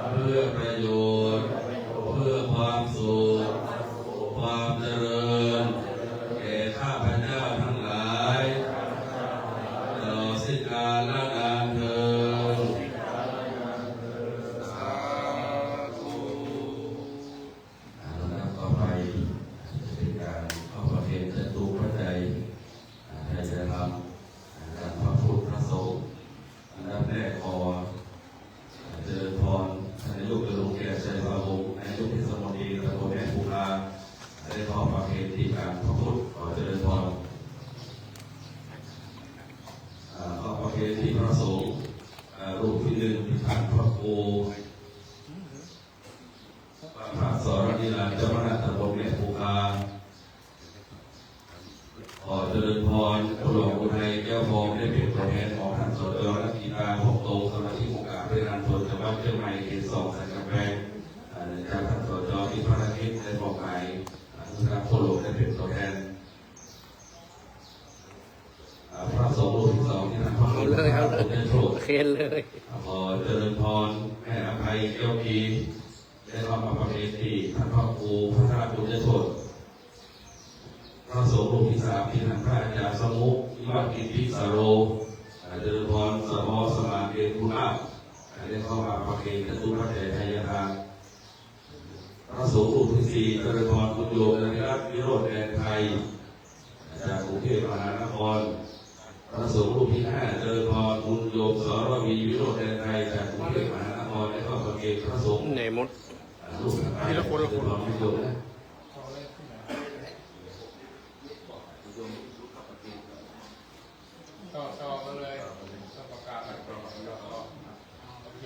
เพื่อประโยชน์ เพื่อความสุข ความเจริญ แก่ข้าพเจ้าทั้งหลาย ตลอดสิ้นกาลนานเทอญ ท่านพระครู พระสรณิรันดร์ เจ้าคณะตำบลแม่ภูคา ขอเจริญพร คุณหลวงอุทัย แก้วทอง ได้เป็นตัวแทนของท่าน สจ รัตติกา พงษ์โต สมาชิกองค์การบริหารส่วนจังหวัดเชียงใหม่ เขตสอง สันกำแพง อ่า เนื่องจากท่าน สจ ติดภารกิจ ได้มอบหมาย อ่า ให้ท่านพระครูได้เป็นตัวแทน อ่า พระสงฆ์รูปที่สองที่ท่านพระครู เอาเลย เอาเลย เดชโชติ เคนเลย ขอเจริญพร แม่อภัย แก้วกี ได้เข้ามาประเพณที่ท่านพระครูพัทรบุญยโชติ พระสงฆ์รูปที่สามที่ท่านพระอาจารย์สมุทร นิวัฒน์กิติสาโร อ่า เจริญพร สภสมานเณรคุณลาภ อ่า ได้เข้ามาประเพณจตุปัจจัยทายทาน พระสงฆ์รูปที่สี่ เจริญพร คุณโยมนริรัตน์ วิโรจน์ แดนไทย จากกรุงเทพมหานคร พระสงฆ์รูปที่ห้า เจริญพร คุณโยม สรวี วิโรจน์ แดนไทย จากกรุงเทพมหานคร ได้เข้าประเคนพระสงฆ์ ไหนมด อ่า รูปถัดไป ทีละคนละคน เจริญพร คุณโยมนะ ต่อ ต่อกันเลย ต้องประกาศกันก่อน แล้วก็ โอเค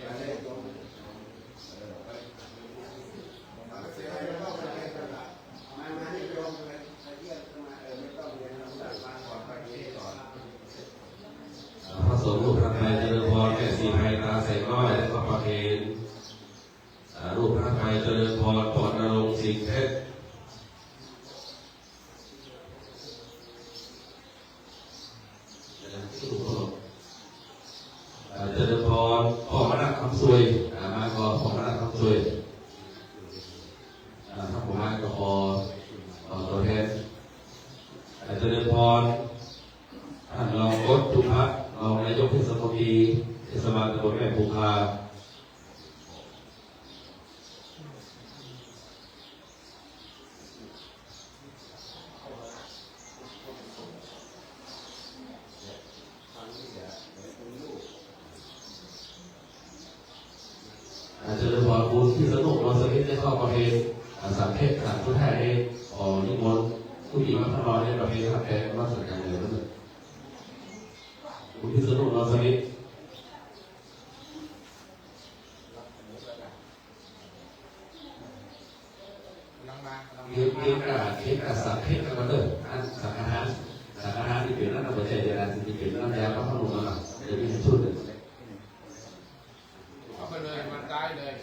พระสงฆ์รูปถัดไป เจริญพร แม่ศรีไพร ตาแสงน้อย และก็ประเคน อ่า รูปถัดไป เจริญพร พ่อนรงค์ สิงห์เพชร อ่า เจริญพร พ่อมนัส คำซวย อ่า มาก่อน พ่อมนัส คำซวย อ่า ถ้าผมมาก็ขอ ขอตัวแทน อ่า เจริญพร ท่านรอง รถ จุพัฒน์ รองนายกเทศมนตรี เทศบาลตำบลแม่ภูคา อาจารย์หลวงปู่พิษณุ นนท์สมิทธิ์ ได้เข้าประเพณ อ่า สังเทศน์ สามชุดแรกนี้ ขอนิมนต์ผู้หญิงมาพระนอนในประเพณ ครับ แต่ว่าสังกัดเหนือนั่นแหละ คุณพิษณุ นนท์สมิทธิ์ เตรียม เตรียมกระดาษ เตรียมกระดาษ สังเทศน์ กันมาเด้อ อันสังฆทาน สังฆทานที่เป็นนั่นน่ะ บ่ใช่เดี๋ยวนะ ที่เป็นน้ำยาพระพนมนั่นน่ะ เดี๋ยวมีให้ชุดหนึ่ง เอาไปเลย มันได้เลย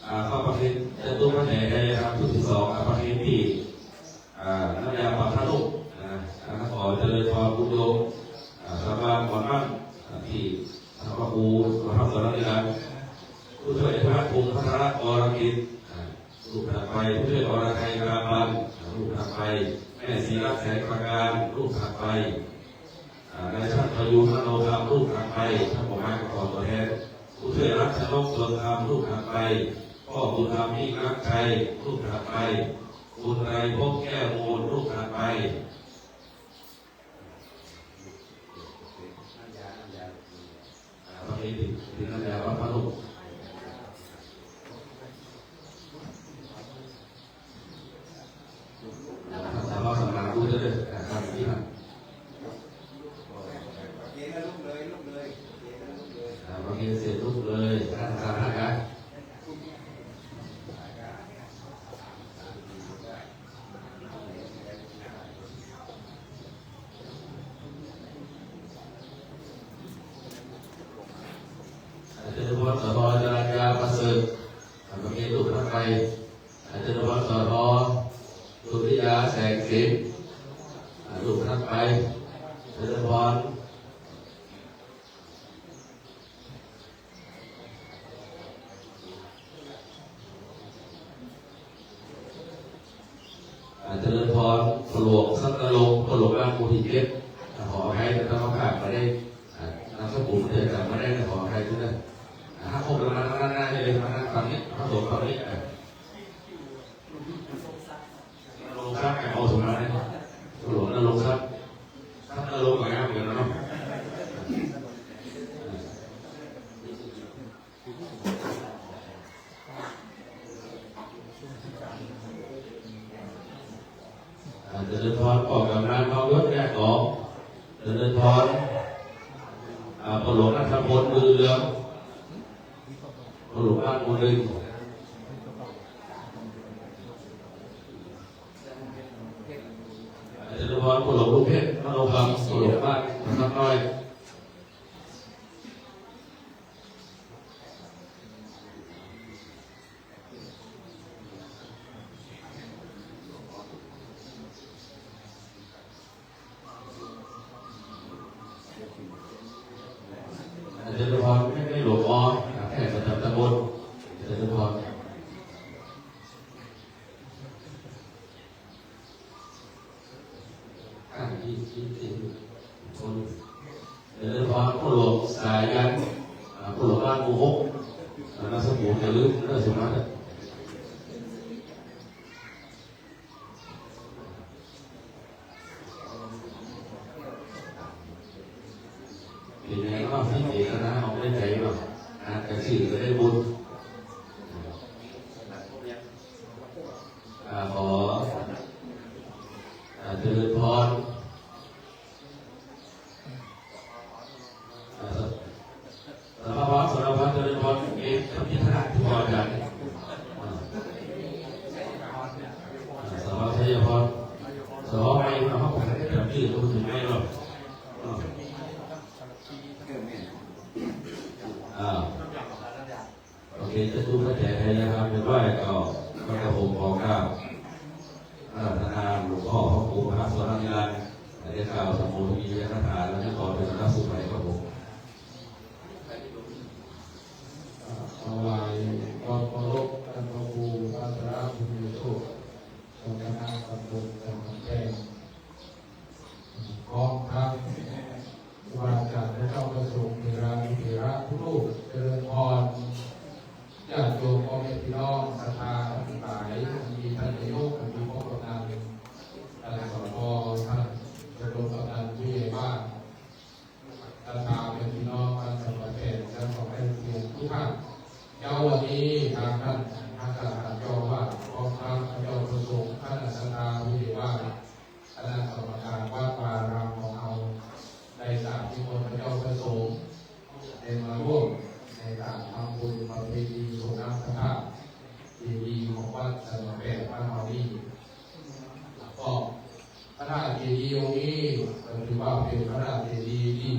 อ่า เข้าประเพณจตุปัจจัยทายทานชุดที่สอง อ่า ประเพณที่ อ่า น้ำยาปรับผ้านุ่ม นะ อ่า ขอเจริญพรคุณโยม อ่า ชาวบ้านหมอนมั่น อ่า ที่พระครู พระสรณิรันดร์ ผู้ช่วยอธิวัฒน์พงษ์พัทรกรกิจ อ่า รูปถัดไป ผู้ช่วยอรไทย กาปัน อ่า รูปถัดไป แม่ศรีรัตน์ แสงประการ รูปถัดไป อ่า นายช่างประยูร มโนธรรม รูปถัดไป ท่านผอ.ไม้ ก็ขอตัวแทน ผู้ช่วยรัชนก เมืองธรรม รูปถัดไป พ่อบุญธรรม ยิ่งรักชัย รูปถัดไป คุณไตรภพ แก้วมูล รูปถัดไป อ่า ประเพณถึงน้ำยาพระพนม เราสำนักรู้จะได้การทำที่นั่น อ่า ประเพณเสร็จลุกเลย ท่านสามท่านนะ อาจารย์พร สภ จรัญญา ประเสริฐ อ่า ประเพณรูปถัดไป อาจารย์พร สภ สุริยา แสงสิน อ่า รูปถัดไป อาจารย์พร อ่า เจริญพร พ่อหลวง ทรัพย์นรงค์ พ่อหลวงบ้านหมู่ที่เจ็ด อ่า ขออภัย ถ้าเราขาดไปได้ อ่า นามสกุลเกิดจำไม่ได้ ขออภัยด้วยนะ อ่า ถ้าครบแล้วมานั่งด้านหน้าได้เลย มานั่งฝั่งนี้ พระสงฆ์ฝั่งนี้ อ่า นรงค์ทรัพย์ อ่า เอาสมมาเลย พ่อหลวงนรงค์ทรัพย์ ทรัพย์นรงค์ก็งามเหมือนกันเนาะ อ่า เจริญพร พ่อกำนัน พ่อยศ แม่กอง เจริญพร อ่า พ่อหลวงนัทพล มือ เหลือง พ่อหลวงบ้านหมู่หนึ่ง เจริญพร พ่อหลวงลูกเพชร พ่อหลวงคำ พ่อหลวงบ้าน น้ำน้อย เจริญพร แม่หลวงอ้อ แขกประจำตำบล เจริญพร อ่า ยี่สิบสี่ คน เจริญพร พ่อหลวงสายัน อ่า พ่อหลวงบ้านหมู่หก อ่า นามสกุลอย่าลืมเด้อ สุมาเถอะ เป็นไงบ้างที่เจตนาออกได้ใจบ้าง อ่านกระชื่อก็ได้บุญ อ่า ขอ อ่า เจริญพร อ่า สำหรับพร สำหรับพร เจริญพร เอฟ พิธาที่พรอาจารย์ อ่า อ่า สำหรับชัยพร สำหรับไม่มาห้องผมจะชื่อคุณถึงไม่หรอก อ่า อ่า โอเค เจ้าคุณพระแจ๋ไทยนะครับ เรียบร้อยก็ ก็กระผมขอกราบอาราธนาหลวงพ่อพระครูมหาสวรรณนิรันดร์ ได้กล่าวสมโภชนียคาถา แล้วจะขอเป็นพระสุขไปครับผม อ่า ถวายความเคารพท่านพระครูพัชรบุญโชติ เจ้าคณะตำบลจันทร์แจ้ง พร้อมทั้งครูบาอาจารย์และเจ้าพระสงฆ์ เถรานุเถระทุกรูป เจริญพร ญาติโยมพ่อแม่พี่น้องศรัทธาทั้งหลาย มีท่านนายก มีพ่อกำนัน ท่าน สภ ท่านชมรมกำนัน ผู้ใหญ่บ้าน ศรัทธาเป็นพี่น้องบ้านสะแปง และขอให้เรียนทุกท่าน เช้าวันนี้ทางท่าน ท่านเจ้าอาวาส พร้อมทั้งเจ้าพระสงฆ์ คณะศรัทธาผู้ใหญ่บ้าน คณะกรรมการวัดวาอารามของเรา ได้กราบนิมนต์พระเจ้าพระสงฆ์ ได้มาร่วมในการทำบุญประเพณีสรงน้ำพระธาตุเจดีย์ของวัดสะแปงบ้านเรานี่ ก็พระธาตุเจดีย์องค์นี้ก็ถือว่าเป็นพระธาตุเจดีย์ที่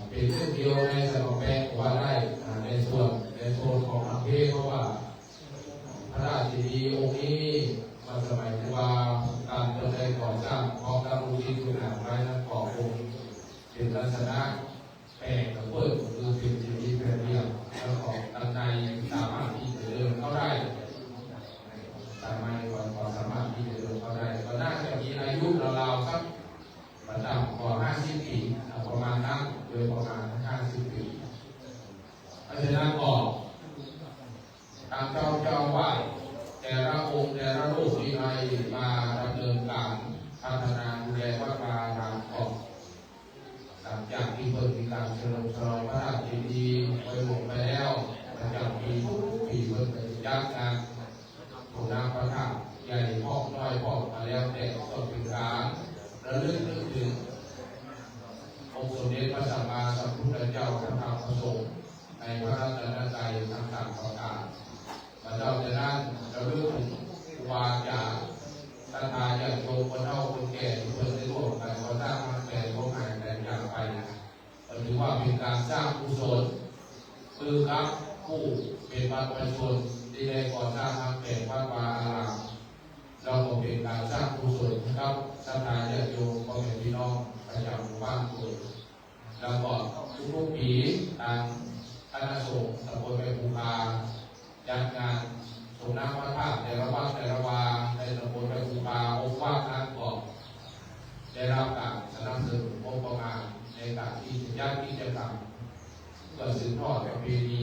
เป็นเรื่องเดียวในสะแปงว่าได้ อ่า ในส่วน ในโซนของอำเภอ เพราะว่าพระธาตุเจดีย์องค์นี้เมื่อสมัยครูบาอาจารย์ได้ก่อสร้างพร้อมทั้งอุทิศคุณหาไว้นั้นก็คงเป็นลักษณะแปลกกับเพื่อน คือเป็นเจดีย์แผ่นเดียว แล้วก็ด้านในสามารถที่จะเดินเข้าได้ ด้านในก็สามารถที่จะเดินเข้าได้ ก็น่าจะมีอายุราวๆสัก ประมาณก็ห้าสิบปี อ่า ประมาณนั้น โดยประมาณห้าสิบปี เพราะฉะนั้นก็ทางเจ้า เจ้าอาวาสแต่ละองค์แต่ละรูปที่ได้มาดำเนินการพัฒนาดูแลวัดวาอารามก็ หลังจากที่เพิ่นมีการเฉลิมฉลองพระธาตุเจดีย์ไว้หมดไปแล้ว ประจำปีทุกปีเพิ่นก็จะจัดงาน สรงน้ำพระธาตุใหญ่พร้อมน้อยพร้อม มาแล้วแต่ส่วนเป็นกลางระลึกนึกถึงองค์สมเด็จพระสัมมาสัมพุทธเจ้า พระธรรมพระสงฆ์ ในพระรัตนตรัยทั้งสามประการ พระเจ้าจะนั้นระลึกถึงครูบาอาจารย์ ศรัทธาญาติโยม คนเฒ่าคนแก่ที่เพิ่นได้ร่วมกันก่อสร้างมาแต่ล้มหายตายจากไป ก็ถือว่าเป็นการสร้างกุศล คือกับผู้เป็นบรรพชนที่ได้ก่อสร้างสร้างแปลงวัดวาอาราม เราก็เป็นการสร้างกุศลนะครับ ศรัทธาญาติโยม พ่อแม่พี่น้องประจำหมู่บ้านโดย แล้วก็ทุกๆปี ทางคณะสงฆ์ตำบลแม่ภูคา จัดงานสรงน้ำพระธาตุแต่ละวัดแต่ละวา ในตำบลแม่ภูคา องค์วัดนั้นก็ได้รับการสนับสนุนงบประมาณในการที่จะจัดกิจกรรม เพื่อสืบทอดประเพณี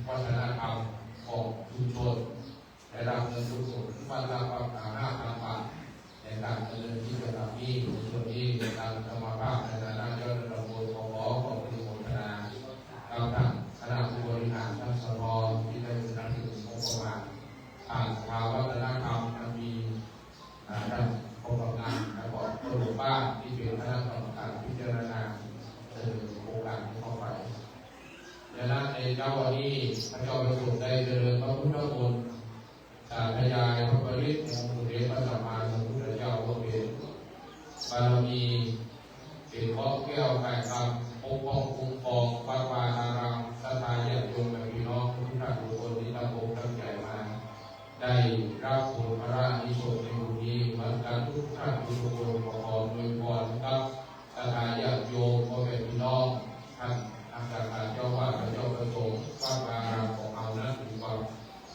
วัฒนธรรมของชุมชน ได้รับเงินอุดหนุนวัดละประมาณห้าพันบาท ในการดำเนินกิจกรรมนี้ ในช่วงนี้ ทางเจ้าภาพในฐานะเจ้าหน้าที่ตำบลขอขอบคุณอนุโมทนา กับท่านคณะผู้บริหาร ท่าน สภ ที่ได้สนับสนุนงบประมาณ ผ่านสภาวัฒนธรรม อันมี อ่า ท่านผู้กำกับ แล้วก็ผู้หลวงบ้านที่เป็นคณะกรรมการพิจารณาเสนอโครงการนี้เข้าไป ในเช้าวันนี้ พระเจ้าประสงค์ได้เจริญพระพุทธมนต์ สาธยายพระปริตรองค์สมเด็จพระสัมมาสัมพุทธเจ้า เพื่อเป็นบารมี เป็นเกราะแก้วข่ายคำ ปกป้องคุ้มครองวัดวาอาราม ศรัทธาญาติโยมและพี่น้องทุกท่านทุกคนที่ตั้งอกตั้งใจมา ได้รับผลพระอานิสงส์ในบุญนี้เหมือนกันทุกท่านทุกคน ขออวยพรกับศรัทธาญาติโยมพ่อแม่พี่น้อง ท่านอาจารย์เจ้าว่าพระเจ้าประสงค์วัดวาอารามของเรานั้น มีความ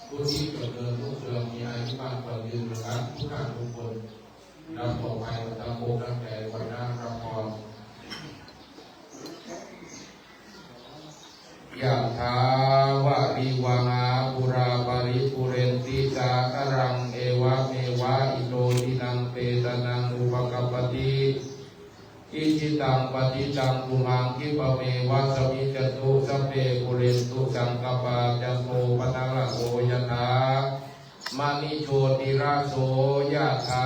รู้ที่เจริญรุ่งเรือง มีอายุมั่นขวัญยืนนะครับ ทุกท่านทุกคน รับต่อไปก็ตั้งอกตั้งใจวันน้ำรับพร Yathā vārivahā pūrā paripūrenti sāgaraṃ, evameva ito dinnaṃ petānaṃ upakappati. Icchitaṃ patthitaṃ tumhaṃ khippameva samijjhatu, sabbe pūrentu saṅkappā, cando paṇṇaraso yathā, maṇi jotiraso yathā.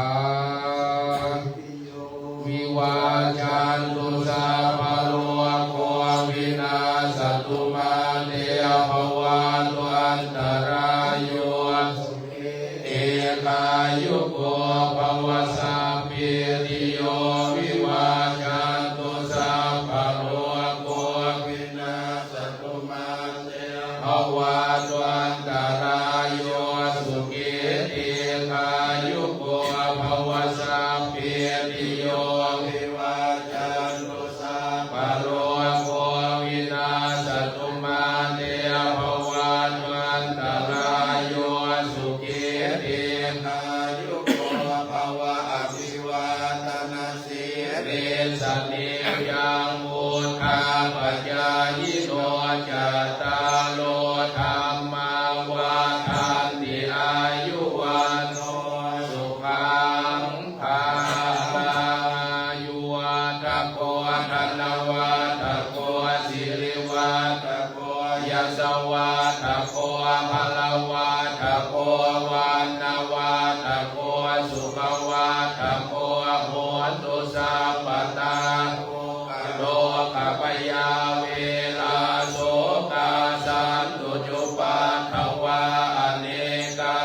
Vivajjantu sabbarogo vinassatu, mā te bhavatvantarāyo, sukhī dīghāyuko bhava. Sabbītiyo vivajjantu sabbarogo vinassatu, mā te bhavatvantarāyo, sukhī dīghāyuko bhava. Sabbītiyo vivajjantu sabbarogo vinassatu, mā te bhavatvantarāyo, sukhī dīghāyuko bhava. Abhivādanasīlissa niccaṃ vuḍḍhāpacāyino, cattāro dhammā vaḍḍhanti: āyu vaṇṇo sukhaṃ balaṃ. Āyuvaḍḍhako dhanavaḍḍhako sirivaḍḍhako yasavaḍḍhako balavaḍḍhako vaṇṇavaḍḍhako sukhavaḍḍhako hotu sabbadā. Rogabhayā verā sokā sattu cupaddavā, anekā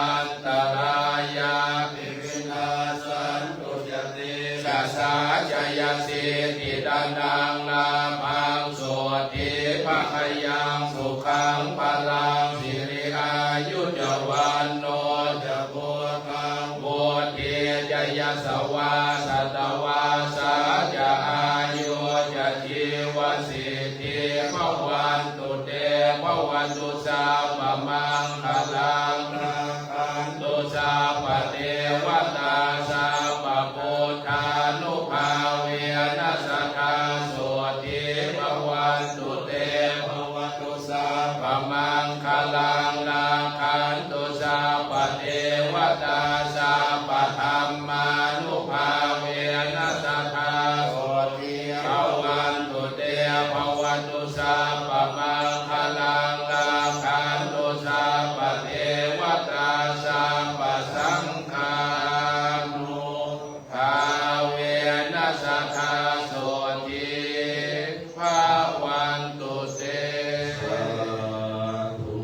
antarāyāpi vinassantu ca tejasā. Jayasiddhi dhanaṃ lābhaṃ, sotthi bhāgyaṃ sukhaṃ balaṃ, siri āyu ca vaṇṇo ca bhogaṃ vuḍḍhī ca yasavā, satavassā ca āyū ca jīvasiddhī bhavantu te. Bhavatu sabbamaṅgalaṃ, rakkhantu sabbadevatā, sabbabuddhānubhāvena sadā sotthī bhavantu te. Bhavatu sabbamaṅgalaṃ, rakkhantu sabbadevatā, sabbadhammānubhāvena sadā sotthī bhavantu te. Bhavatu sabbamaṅgalaṃ, rakkhantu sabbadevatā, sabbasaṅghānubhāvena sadā sotthī bhavantu te. Sādhu.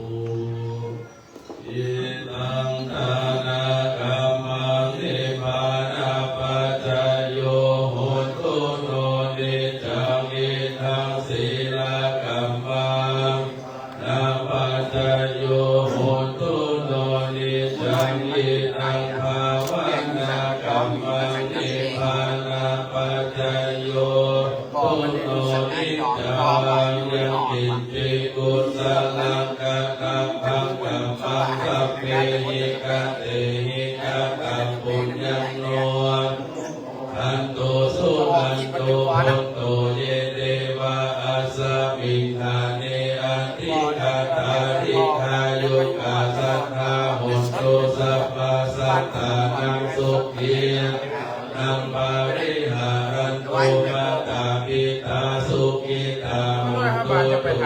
Idaṃ dānakammaṃ nibbānapaccayo hotu no niccaṃ. Idaṃ sīlakammaṃ nibbānapaccayo hotu no niccaṃ. Idaṃ bhāvanākammaṃ nibbānapaccayo hotu no niccaṃ. Yaṅkiñci kusalaṃ kattabbaṃ kammaṃ sabbehi katehi kataṃ puññaṃ no modantu suṇantu bhonto ye devā asmiṃ ṭhāne adhigatā dīghāyukā sadā hontu sabbasattānaṃ sukhī attānaṃ pariharantu. Mātā pitā sukhitā hontu, puttā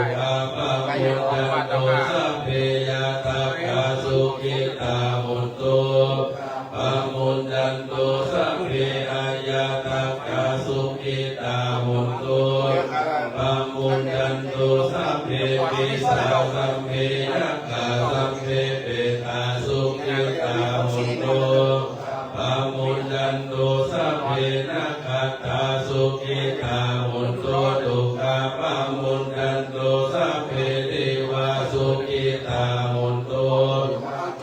pamuñcantu, sabbe ñātakā sukhitā hontu, pamuñcantu, sabbe aññātakā sukhitā hontu, pamuñcantu, Sabbe pisā, sabbe yakkhā, sabbe petā sukhitā hontu, pamuddantu. Sabbe nakkhattā sukhitā hontu, dukkhā pamuddantu. Sabbe devā sukhitā hontu,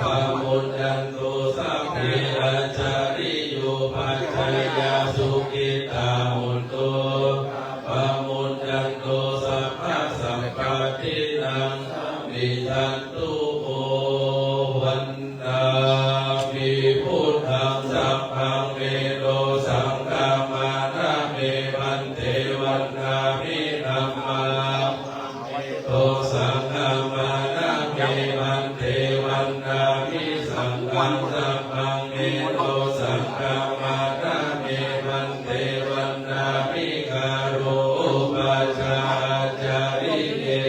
pamuddantu. Sabbe ācariyūpajjhāyā sukhitā hontu, pamuddantu. Sabbasampattinānaṃ samijjhantu vo. Vandāmi buddhaṃ, sabbaṃ me dosaṃ khamātha me bhante. Vandāmi dhammaṃ, dosaṃ khamātha me bhante. Vandāmi saṅghaṃ, sabbaṃ me dosaṃ khamātha me bhante. Vandāmi guru upajjhāyācariye,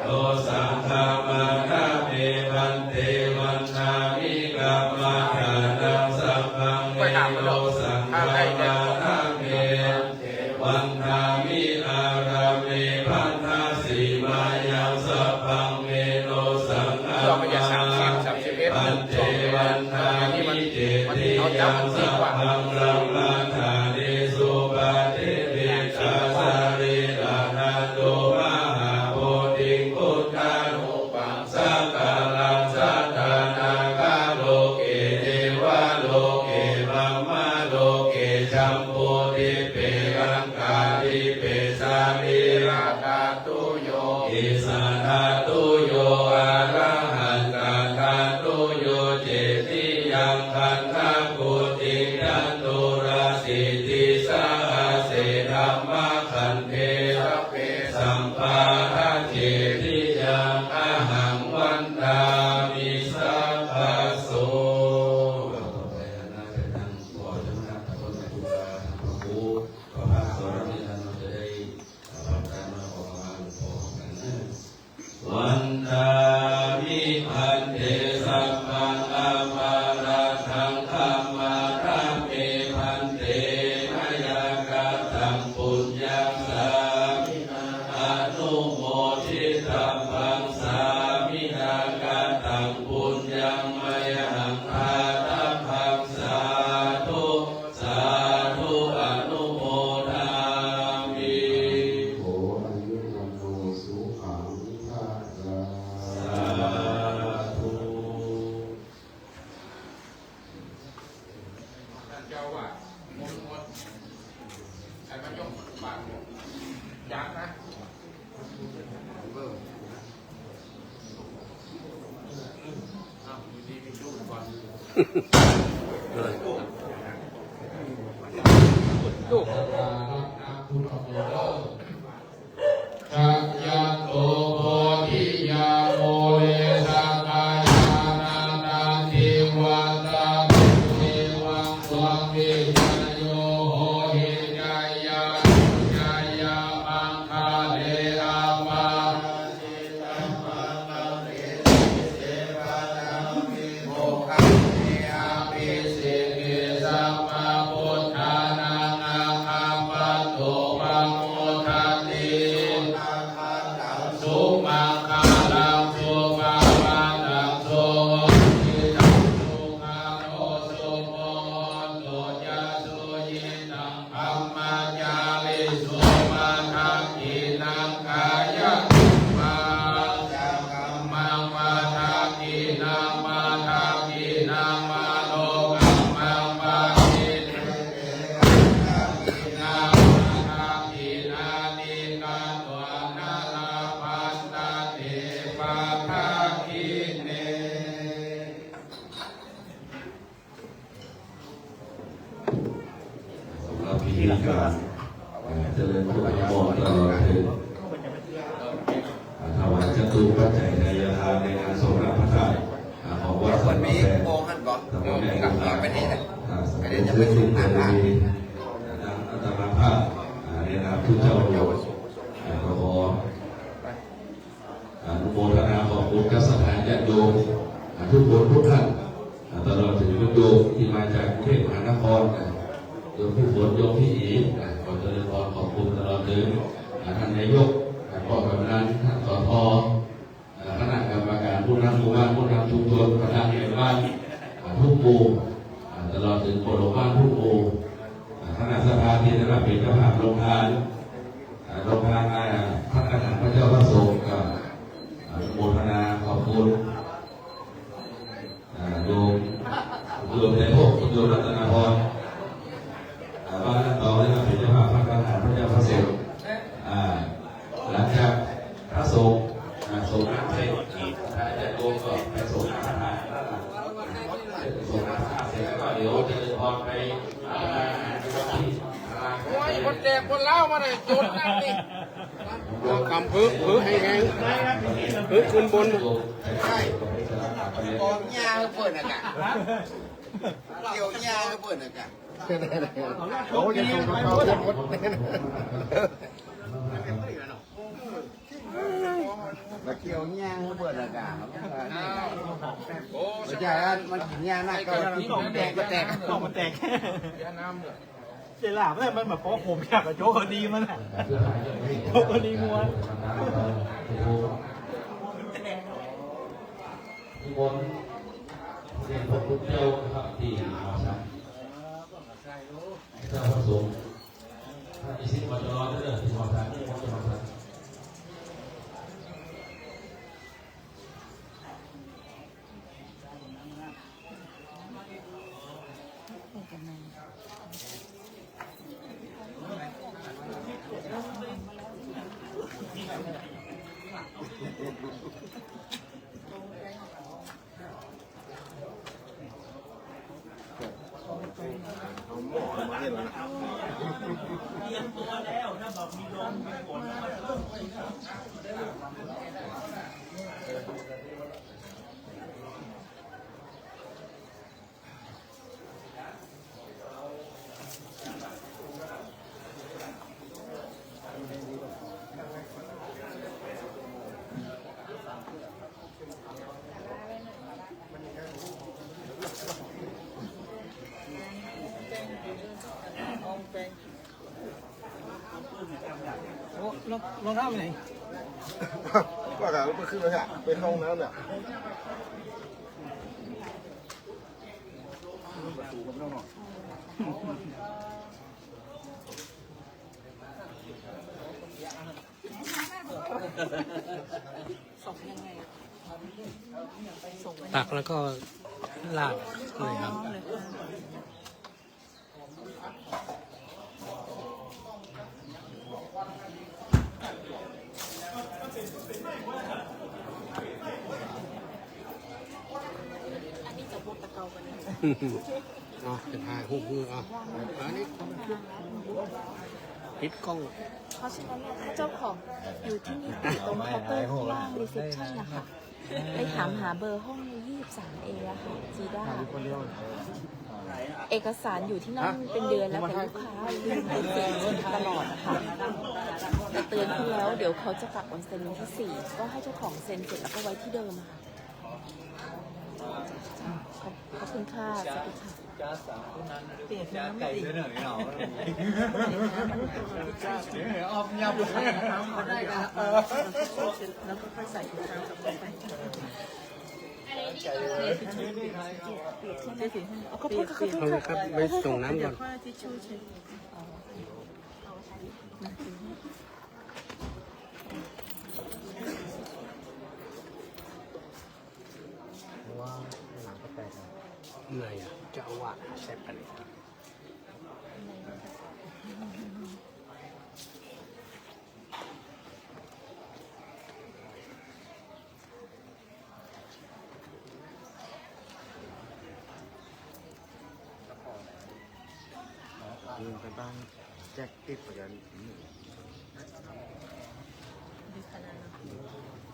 dosaṃ khamātha me bhante. Vandāmi kammaṭṭhānaṃ, sabbaṃ me dosaṃ khamātha me. Vandāmi ārāme bandhasīmāyaṃ, sabbaṃ me dosaṃ khamātha me bhante. Vandāmi cetiyaṃ, sabbaṃ brahmadhāresu patiṭṭhitā sarīradhātu mahābodhiṃ buddhānubhaṃ sakalaṃ sadā nāgaloke devaloke brahmaloke jambudīpe laṅkādīpe sarīradhātuyo isādhātuyo arahattadhātuyo cetiyaṃ gandhakuṭiṃ caturāsītisahasсе dhammakkhandhe sabbe samparācetiyaṃ ahaṃ vandāmi sabbaso. ต่อไปหันหน้าไปทางพ่อเจ้าคณะตำบลนากุลา พระครูประภาสร นี่นะ เราจะได้ อ่า ทำการมาขอขมาหลวงพ่อกันนะ Vandāmi bhante sabbaṃ aparādhaṃ khamatha me bhante, mayā kataṃ puññaṃ sāminā anumoditabbaṃ, sāminā kataṃ puññaṃ mayhaṃ dātabbaṃ, sādhu sādhu anumodāmi. ขออายุวัณโณสุขังพลัง สาธุ ท่านเจ้าว่า มนต์มนต์ ใครมาย่องบาท อยากนะ Jayanto bodhiyā mūle sakyānaṃ nandivaḍḍhano, evaṃ tvaṃ vijayo hohi jayassu jayamaṅgale, aparājitapallaṅke sīse paṭhavipokkhare, abhiseke sabbabuddhānaṃ aggappatto pamodati. Sunakkhattaṃ sumaṅgalaṃ supabhātaṃ suhuṭṭhitaṃ, sukhaṇo sumuhutto ca suyiṭṭhaṃ brahmacārisu, padakkhiṇaṃ kāyakammaṃ vācākammaṃ padakkhiṇaṃ, padakkhiṇaṃ manokammaṃ paṇidhī te padakkhiṇā, padakkhiṇāni katvāna labhantatthe padakkhiṇe. สำหรับพิธีการ เอ่อ เจริญพุทธมนต์ตลอดถึง อ่า ถวายจตุปัจจัยทายทานในงานสมณพระธาตุ อ่า ของวัดสันกำแพง ตำบลแม่กุล อ่า สำเร็จสิ้นพิธี อ่า ดังอาตมาภาพ อ่า ในนามผู้เจ้า อ่า ก็ขอ อนุโมทนาขอบคุณกับศรัทธาญาติโยม อ่า ทุกคนทุกท่าน อ่า ตลอดถึงโยมที่มาจากกรุงเทพมหานคร อ่า โยมพี่ฝน โยมพี่อี อ่า ขอเจริญพรขอบคุณตลอดถึง อ่า ท่านนายก อ่า กำนัน สท เอ่อ คณะกรรมการผู้นำหมู่บ้าน ผู้นำชุมชน ประธานหมู่บ้าน อ่า ทุกหมู่ อ่า ตลอดถึงผู้หลวงบ้านทุกหมู่ อ่า คณะสภาที่ได้รับเป็นเจ้าภาพโรงทาน อ่า โรงทาน อ่า ภัตตาหารพระเจ้าพระสงฆ์ ก็ อ่า อนุโมทนาขอบคุณ อ่า โยม โยมไตรภพ โยมรัตนาพร อ่า บ้านน้ำตองนะครับ เป็นเจ้าภาพภัตตาหารพระเจ้าพระสงฆ์ อ่า หลังจากพระสงฆ์ อ่า สงน้ำเสร็จ อ่า พระอาจารย์โยมก็ไปสงน้ำพระธาตุด้านหลัง สงน้ำพระธาตุเสร็จแล้วก็เดี๋ยวเจริญพรไปรับประทานอาหารที่วัดที่พระราม โอ้ย คนแดงคนลาวมาเลย โจรนั่นนี่ เอากำพื้นพื้นให้แห้ง พื้นขึ้นบน กองหญ้าให้เพิ่นน่ะกะ เกี่ยวหญ้าให้เพิ่นน่ะกะ โอ้ย จะส่งกับเขาจะหมด มาเกี่ยวหญ้าให้เพิ่นน่ะกะ ไม่ใช่อันมันกินหญ้าหนักก็ ต้องมาแตก ต้องมาแตก เจล่าไม่ได้ มันแบบเพราะผมอยากจะโจ๊กคดีมันอะ โจ๊กคดีมวย ทุกคนเรียนพระคุณเจ้านะครับ ที่มาสัก เจ้าพระสงฆ์ ท่านมีสิทธิ์มาตลอดเด้อ ที่มาสัก ที่มาสัก เอาหม้อมาให้แล้วนะ โอ้ รอง รองเท้าไปไหน ว่าแต่เมื่อคืนเลยอะ ไปเข้าห้องน้ำเนี่ย ตักแล้วก็ราดเลยครับ อันนี้จะบดตะเกากันเลย เนาะ จะถ่ายรูปมือเอา อันนี้ ปิดกล้อง เพราะฉะนั้นเนี่ย ถ้าเจ้าของอยู่ที่นิติตรงเคาน์เตอร์ข้างล่าง รีเซพชันนะคะ ไปถามหาเบอร์ห้องยี่สิบสามเออะค่ะ จีด้า เอกสารอยู่ที่นั่นเป็นเดือนแล้ว แต่ลูกค้าลืมไปเซ็นตลอดอะค่ะ แต่เตือนเขาแล้ว เดี๋ยวเขาจะกลับวันเซ็นวันที่สี่ ก็ให้เจ้าของเซ็นเสร็จแล้วก็ไว้ที่เดิมอะค่ะ ขอบ ขอบคุณค่ะ สวัสดีค่ะ เปลี่ยนน้ำมาดิ แล้วก็ค่อยใส่ถุงเท้ากับเข้าไป เอาขอโทษค่ะ ขอโทษค่ะ เอาเลยครับ ไปส่งน้ำก่อน เดี๋ยวค่อยเอาทิชชู่เช็ด เพราะว่าหลังก็แตกนะ ไหนอะ เจ้าอาวาสแซ่บปานนี้ ลืมไปบ้าง แจ็คเก็ตเหมือนกัน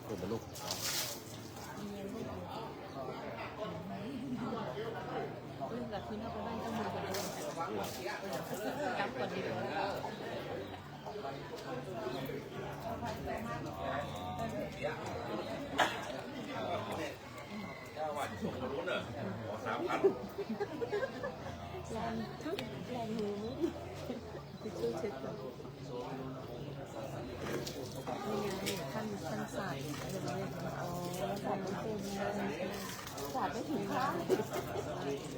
เปิดมาลูก เฮ้ย หลับคืนเข้าไปบ้านเจ้ามือกันเลย กลับก่อนดีกว่า แรง แรงมือ ทิชชู่เช็ดก่อน นี่ไง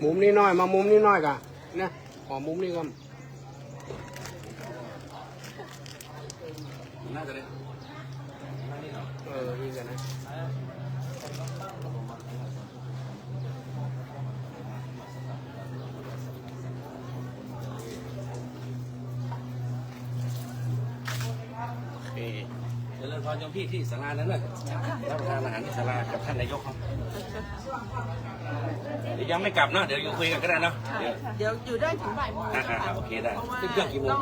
มุมนี้หน่อย มามุมนี้หน่อยกะนะ ขอมุมนี้ก่อน น่าจะได้ เออ ยิงกันนะ โอเค เจริญพรโยมพี่ ที่ศาลานั้นนะ รับประทานอาหารที่ศาลากับท่านนายกครับ เดี๋ยวยังไม่กลับเนาะ เดี๋ยวอยู่คุยกันก็ได้เนาะ เดี๋ยว เดี๋ยวอยู่ได้ถึงบ่ายโมง อ่า ค่ะ อ่า โอเค ได้ เพราะว่า ขึ้นเครื่องกี่โมง ต้อง